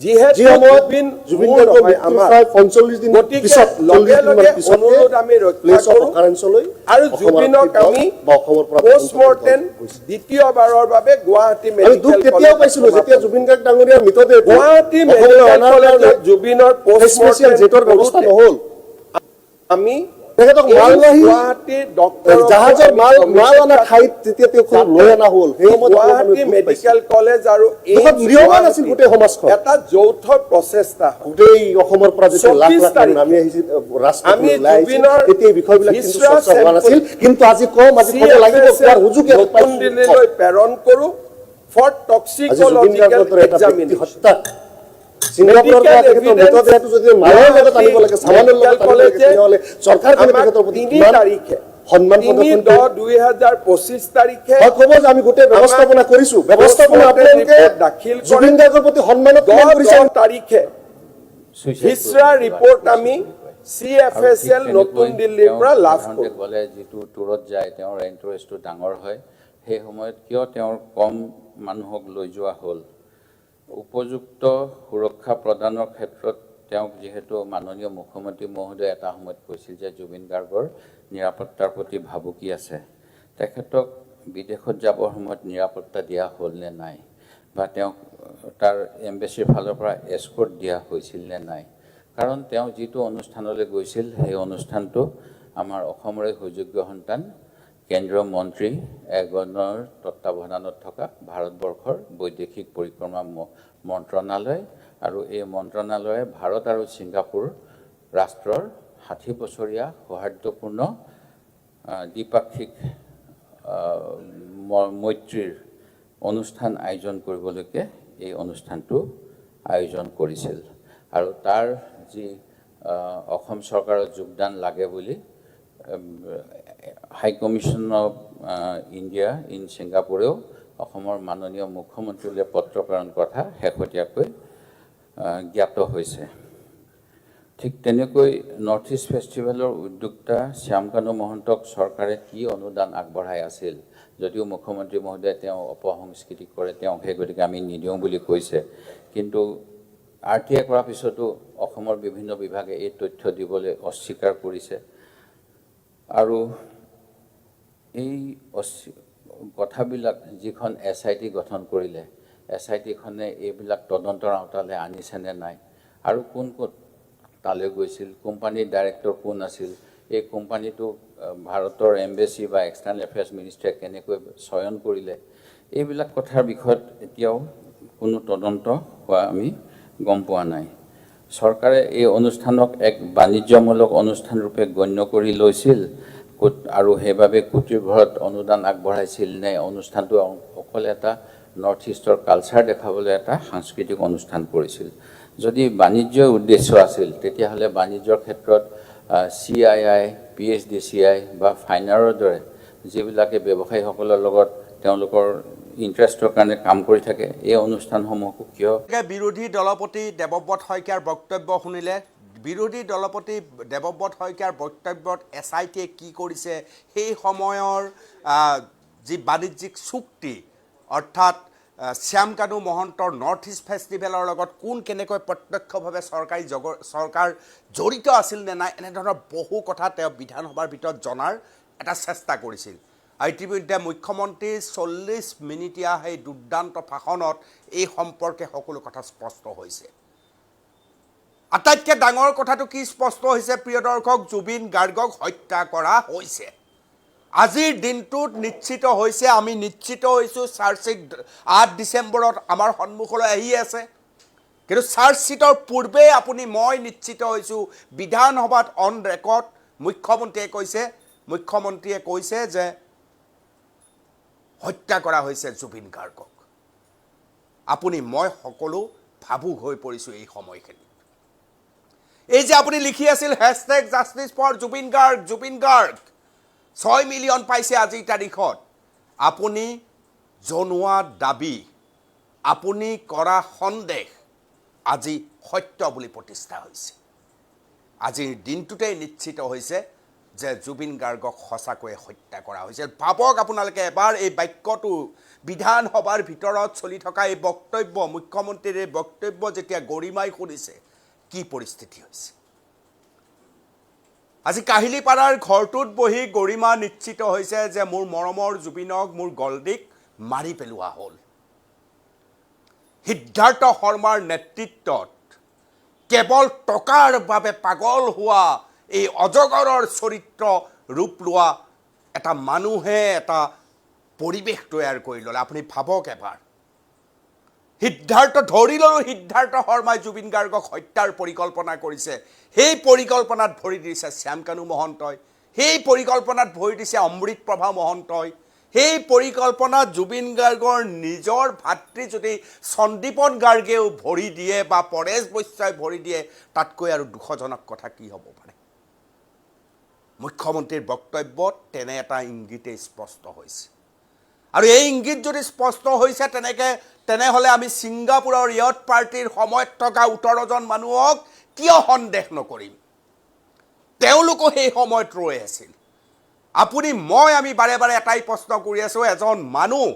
যিহেতু যি সময়ত জুবিন জুবিন মোৰ গাৰ্গৰ নহয় মৃত্যুৰ আমাৰ, প্ৰায় 45 দিন গতিকে পিছত, লগে 40 দিনমান লগে পিছতহে অনুৰোধ আমি ৰক্ষা প্লেচ অফ কৰোঁ অকাৰেঞ্চলৈ আৰু অসমৰ জুবিনক আৰক্ষী দল আমি বা অসমৰ পৰা তদন্তকাৰী দল পষ্টমৰ্টেম গৈছে। দ্বিতীয়বাৰৰ বাবে গুৱাহাটী আমি দুখ মেডিকেল তেতিয়াও কলেজত পাইছিলো যেতিয়া সমাপন। জুবিন গাৰ্গ ডাঙৰীয়াৰ মৃতদেহটো গুৱাহাটী অসমলৈ মেডিকেল অনাৰ কাৰণে কলেজত জুবিনৰ স্পেচিয়েল পষ্টমৰ্টেম জেটৰ ব্যৱস্থা কৰোঁতে নহ'ল। আমি তেখেতক এই মালবাহী গুৱাহাটীৰ ডক্টৰকো জাহাজৰ আমি মাল মাল অনা কমিশ্যন ঠাইত যেতিয়া তেওঁক লৈ অনা হ'ল, সেই সময়ত অসমৰ গুৱাহাটী মানুহে দুখ পাইছিল। মেডিকেল কলেজ আৰু দুখত এইমছ ম্ৰিয়মান আছিল গুৱাহাটী গোটেই সমাজখন। এটা যৌথ প্ৰচেষ্টা হয়। গোটেই অসমৰ পৰা যেতিয়া লাখ 24 লাখ মানুহ তাৰিখে নামি আহিছিল, ৰাজপথলৈ আমি ওলাই আহিছিল, জুবিনৰ তেতিয়া এই বিষয়বিলাক কিন্তু ভিছৰা চৰ্চা হোৱা নাছিল। চেম্পল কিন্তু আজি কম, আজি ক'ব লাগিব, CFSL কোৱাৰ সুযোগ ইয়াত নতুন পাইছো। দিল্লীলৈ প্ৰেৰণ কৰোঁ ফৰ আজি জুবিন গাৰ্গৰ টক্সিকলজিকেল দৰে এটা ব্যক্তি এক্সামিনেশ্যন। হত্যাক ছিংগাপুৰৰ পৰা Medical তেখেতৰ evidence মৃতদেহটো যদি মালৰ লগত আনিব লাগে, চামানৰ লগত মেডিকেল আনিব লাগে, কলেজে তেনেহ'লে চৰকাৰখনে আমাক তেখেতৰ প্ৰতি 3 কিমান তাৰিখে, সন্মান তিনি প্ৰদৰ্শন দহ কৰিব? 2025 তাৰিখে হয়, ক'ব যে আমি গোটেই ব্যৱস্থাপনা কৰিছো। ব্যৱস্থাপনা Postmortem আপোনালোকে report দাখিল কৰে। জুবিন গাৰ্গৰ প্ৰতি সন্মানত দহ কিমান কৰিছে? দহ তাৰিখে Suicide ভিছৰা কৰিছিল ৰিপৰ্ট বুলি আমি কয়। চি এফ আৰু এছ ঠিক এল নতুন তেনেকৈ দিল্লীৰ তেওঁ পৰা লাভ সাধাৰণতে কৰোঁ। গ'লে যিটো টুৰত যায় তেওঁৰ এণ্টাৰেষ্টটো ডাঙৰ হয়, সেই সময়ত কিয় তেওঁৰ কম মানুহক লৈ যোৱা হ'ল? উপযুক্ত সুৰক্ষা প্ৰদানৰ ক্ষেত্ৰত তেওঁক যিহেতু মাননীয় মুখ্যমন্ত্ৰী মহোদয়ে এটা সময়ত কৈছিল যে জুবিন গাৰ্গৰ নিৰাপত্তাৰ প্ৰতি ভাবুকি আছে, তেখেতক বিদেশত যাবৰ সময়ত নিৰাপত্তা দিয়া হ'ল নে নাই, বা তেওঁক তাৰ এম্বেচিৰ ফালৰ পৰা এস্কৰ্ট দিয়া হৈছিল নে নাই। কাৰণ তেওঁ যিটো অনুষ্ঠানলৈ গৈছিল, সেই অনুষ্ঠানটো আমাৰ অসমৰে সুযোগ্য সন্তান কেন্দ্ৰীয় মন্ত্ৰী এগনৰ তত্বাৱধানত থকা ভাৰতবৰ্ষৰ বৈদেশিক পৰিক্ৰমা মন্ত্ৰণালয় আৰু এই মন্ত্ৰণালয়ে ভাৰত আৰু ছিংগাপুৰ ৰাষ্ট্ৰৰ 60 বছৰীয়া সৌহাৰ্দ্যপূৰ্ণ দ্বিপাক্ষিক মৈত্ৰীৰ অনুষ্ঠান আয়োজন কৰিবলৈকে এই অনুষ্ঠানটো আয়োজন কৰিছিল। আৰু তাৰ যি অসম চৰকাৰৰ যোগদান লাগে বুলি High Commission of India in ছিংগাপুৰেও অসমৰ মাননীয় মুখ্যমন্ত্ৰীলৈ পত্ৰ প্ৰেৰণ কথা শেহতীয়াকৈ জ্ঞাত হৈছে। ঠিক তেনেকৈ নৰ্থ ইষ্ট ফেষ্টিভেলৰ উদ্যোক্তা শ্যামকানু মহন্তক চৰকাৰে কি অনুদান আগবঢ়াই আছিল, যদিও মুখ্যমন্ত্ৰী মহোদয়ে তেওঁ অপসংস্কৃতি কৰে, তেওঁক সেই গতিকে আমি নিদিওঁ বুলি কৈছে, কিন্তু আৰটিআই কৰাৰ পিছতো অসমৰ বিভিন্ন বিভাগে এই তথ্য দিবলৈ অস্বীকাৰ কৰিছে। আৰু এই কথাবিলাক যিখন এছআইটি গঠন কৰিলে, এছআইটিখনে এইবিলাক তদন্তৰ আওতালৈ আনিছে নে নাই, আৰু কোন ক'ত তালৈ গৈছিল, কোম্পানীৰ ডাইৰেক্টৰ কোন আছিল, এই কোম্পানীটো ভাৰতৰ এম্বেচি বা এক্সটাৰ্নেল এফেয়াৰ্ছ মিনিষ্ট্ৰীয়ে কেনেকৈ চয়ন কৰিলে, এইবিলাক কথাৰ বিষয়ত এতিয়াও কোনো তদন্ত হোৱা আমি গম পোৱা নাই। চৰকাৰে এই অনুষ্ঠানক এক বাণিজ্যমূলক অনুষ্ঠান ৰূপে গণ্য কৰি লৈছিল আৰু সেইবাবে কোটিৰ ঘৰত অনুদান আগবঢ়াইছিল নে অনুষ্ঠানটো অকল এটা নৰ্থ ইষ্টৰ কালচাৰ দেখাবলৈ এটা সাংস্কৃতিক অনুষ্ঠান কৰিছিল। যদি বাণিজ্যৰ উদ্দেশ্য আছিল, তেতিয়াহ'লে বাণিজ্যৰ ক্ষেত্ৰত চিআইআই, পিএইচডিচিআই বা ফাইনাৰৰ দৰে যিবিলাকে ব্যৱসায়ীসকলৰ লগত তেওঁলোকৰ ইণ্টাৰেষ্টৰ কাৰণে কাম কৰি থাকে, এই অনুষ্ঠানসমূহকো কিয় বিৰোধী দলপতি দেৱব্ৰত শইকীয়াৰ বক্তব্য শুনিলে। বিৰোধী দলপতি দেৱব্ৰত শইকীয়াৰ বক্তব্যত এছআইটিয়ে কি কৰিছে, সেই সময়ৰ যি বাণিজ্যিক চুক্তি, অৰ্থাৎ শ্যামকানু মহন্তৰ নৰ্থ ইষ্ট ফেষ্টিভেলৰ লগত কোন কেনেকৈ প্ৰত্যক্ষভাৱে চৰকাৰ জড়িত আছিল নে নাই, এনেধৰণৰ বহু কথা তেওঁ বিধানসভাৰ ভিতৰত জনাৰ এটা চেষ্টা কৰিছিল। আৰু ইতিমধ্যে মুখ্যমন্ত্ৰীৰ 40 মিনিটীয়া সেই দুৰ্দান্ত ভাষণত এই সম্পৰ্কে সকলো কথা স্পষ্ট হৈছে। আটাইতকৈ ডাঙৰ কথাটো কি স্পষ্ট হৈছে প্ৰিয় দৰ্শক, জুবিন গাৰ্গক হত্যা কৰা হৈছে। আজিৰ দিনটোত নিশ্চিত হৈছে, আমি নিশ্চিত হৈছোঁ, চাৰ্জশ্বিট 8 ডিচেম্বৰত আমাৰ সন্মুখলৈ আহি আছে। কিন্তু চাৰ্জশ্বিটৰ পূৰ্বে আপুনি মই নিশ্চিত হৈছোঁ, বিধানসভাত অন ৰেকৰ্ড মুখ্যমন্ত্ৰীয়ে কৈছে যে হত্যা কৰা হৈছে জুবিন গাৰ্গক। আপুনি মই সকলো ভাবুক হৈ পৰিছোঁ এই সময়খিনিত। এই যে আপুনি লিখি আছিল hashtag justice for Zubeen Garg, Zubeen Garg 6 million পাইছে আজিৰ তাৰিখত। আপুনি জনোৱা দাবী, আপুনি কৰা সন্দেহ আজি সত্য বুলি প্ৰতিষ্ঠা হৈছে। আজিৰ দিনটোতেই নিশ্চিত হৈছে যে জুবিন গাৰ্গক সঁচাকৈয়ে হত্যা কৰা হৈছে। ভাবক আপোনালোকে এবাৰ এই বাক্যটো, বিধানসভাৰ ভিতৰত চলি থকা এই বক্তব্য, মুখ্যমন্ত্ৰীৰ এই বক্তব্য যেতিয়া গৰিমাই শুনিছে, কি পৰিস্থিতি হৈছে। আজি কাহিলীপাৰাৰ ঘৰটোত বহি গৰিমা নিশ্চিত হৈছে যে মোৰ মৰমৰ জুবিনক, মোৰ গল্ডিক মাৰি পেলোৱা হ'ল। সিদ্ধাৰ্থ শৰ্মাৰ নেতৃত্বত কেৱল টকাৰ বাবে পাগল হোৱা এই অজগৰৰ চৰিত্ৰ ৰূপ লোৱা এটা মানুহে এটা পৰিৱেশ তৈয়াৰ কৰি ল'লে। আপুনি ভাবক এবাৰ, সিদ্ধাৰ্থ ধৰি ল'লো সিদ্ধাৰ্থ শৰ্মাই জুবিন গাৰ্গক হত্যাৰ পৰিকল্পনা কৰিছে, সেই পৰিকল্পনাত ভৰি দিছে শ্যামকানু মহন্তই, সেই পৰিকল্পনাত ভৰি দিছে অমৃত প্ৰভা মহন্তই, সেই পৰিকল্পনাত জুবিন গাৰ্গৰ নিজৰ ভাতৃ যদি সন্দীপন গাৰ্গেও ভৰি দিয়ে বা পৰেশ বৈশ্যই ভৰি দিয়ে, তাতকৈ আৰু দুখজনক কথা কি হ'ব পাৰে। মুখ্যমন্ত্ৰীৰ বক্তব্যত তেনে এটা ইংগিতেই স্পষ্ট হৈছে। আৰু এই ইংগিত যদি স্পষ্ট হৈছে তেনেহ'লে আমি ছিংগাপুৰৰ য়ট পাৰ্টিৰ সময়ত থকা 18জন মানুহক কিয় সন্দেহ নকৰিম? তেওঁলোকো সেই সময়ত ৰৈ আছিল। আপুনি মই আমি বাৰে বাৰে এটাই প্ৰশ্ন কৰি আছোঁ, এজন মানুহ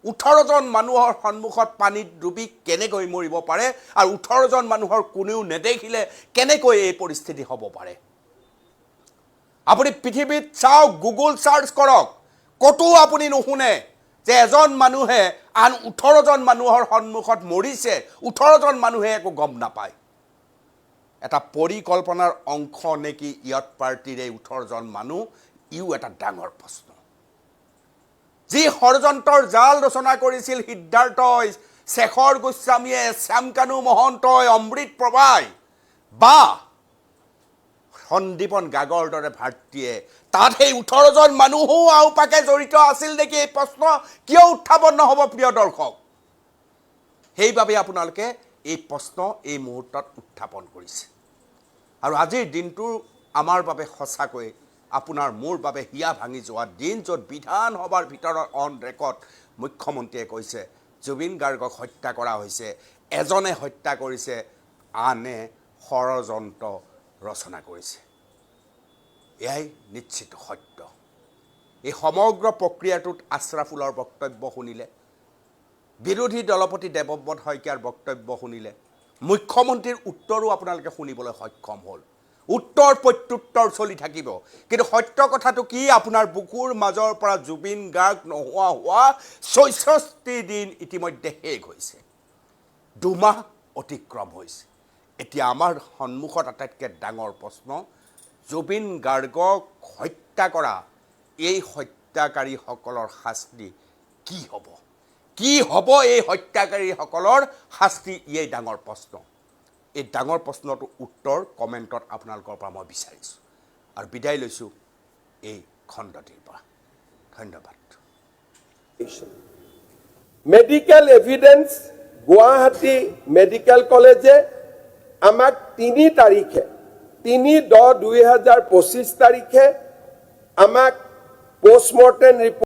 18জন মানুহৰ সন্মুখত পানীত ডুবি কেনেকৈ মৰিব পাৰে আৰু 18জন মানুহৰ কোনেও নেদেখিলে কেনেকৈ এই পৰিস্থিতি হ'ব পাৰে? আপুনি পৃথিৱীত চাওক, গুগল চাৰ্চ কৰক, ক'তো আপুনি নুশুনে যে এজন মানুহে আন 18জন মানুহৰ সন্মুখত মৰিছে, 18জন মানুহে একো গম নাপায়। এটা পৰিকল্পনাৰ অংশ নেকি ইয়ট পাৰ্টীৰ এই 18জন মানুহ? ইও এটা ডাঙৰ প্ৰশ্ন। যি ষড়যন্ত্ৰৰ জাল ৰচনা কৰিছিল সিদ্ধাৰ্থই, শেখৰ গোস্বামীয়ে, শ্যামকানু মহন্তই, অমৃত প্ৰভাই বা সন্দীপন গাৰ্গৰ দৰে ভাতৃয়ে, তাত সেই 18জন মানুহো আওপাকে জড়িত আছিল নেকি? এই প্ৰশ্ন কিয় উত্থাপন নহ'ব, প্ৰিয় দৰ্শক? সেইবাবে আপোনালোকে এই প্ৰশ্ন এই মুহূৰ্তত উত্থাপন কৰিছে। আৰু আজিৰ দিনটো আমাৰ বাবে সঁচাকৈ আপোনাৰ মোৰ বাবে হিয়া ভাঙি যোৱা দিন, য'ত বিধানসভাৰ ভিতৰত অন ৰেকৰ্ড মুখ্যমন্ত্ৰীয়ে কৈছে জুবিন গাৰ্গক হত্যা কৰা হৈছে, এজনে হত্যা কৰিছে, আনে ষড়যন্ত্ৰ ৰচনা কৰিছে। এয়াই নিশ্চিত সত্য। এই সমগ্ৰ প্ৰক্ৰিয়াটোত আশ্ৰাফুলৰ বক্তব্য শুনিলে, বিৰোধী দলপতি দেৱব্ৰত শইকীয়াৰ বক্তব্য শুনিলে, মুখ্যমন্ত্ৰীৰ উত্তৰো আপোনালোকে শুনিবলৈ সক্ষম হ'ল। উত্তৰ প্ৰত্যুত্তৰ চলি থাকিব, কিন্তু সত্য কথাটো কি? আপোনাৰ বুকুৰ মাজৰ পৰা জুবিন গাৰ্গ নোহোৱা হোৱা 66 দিন ইতিমধ্যে শেষ হৈছে, 2 মাহ অতিক্ৰম হৈছে। এতিয়া আমাৰ সন্মুখত আটাইতকৈ ডাঙৰ প্ৰশ্ন, জুবিন গাৰ্গক হত্যা কৰা এই হত্যাকাৰীসকলৰ শাস্তি কি হ'ব? কি হ'ব এই হত্যাকাৰীসকলৰ শাস্তি? ইয়েই ডাঙৰ প্ৰশ্ন। এই ডাঙৰ প্ৰশ্নটোৰ উত্তৰ কমেণ্টত আপোনালোকৰ পৰা মই বিচাৰিছোঁ আৰু বিদায় লৈছোঁ এই খণ্ডটিৰ পৰা। ধন্যবাদ। মেডিকেল এভিডেন্স, গুৱাহাটী মেডিকেল কলেজে আমাক 3 তাৰিখে, 3/10/2025 তাৰিখে আমাক পষ্টমৰ্টেম ৰিপৰ্ট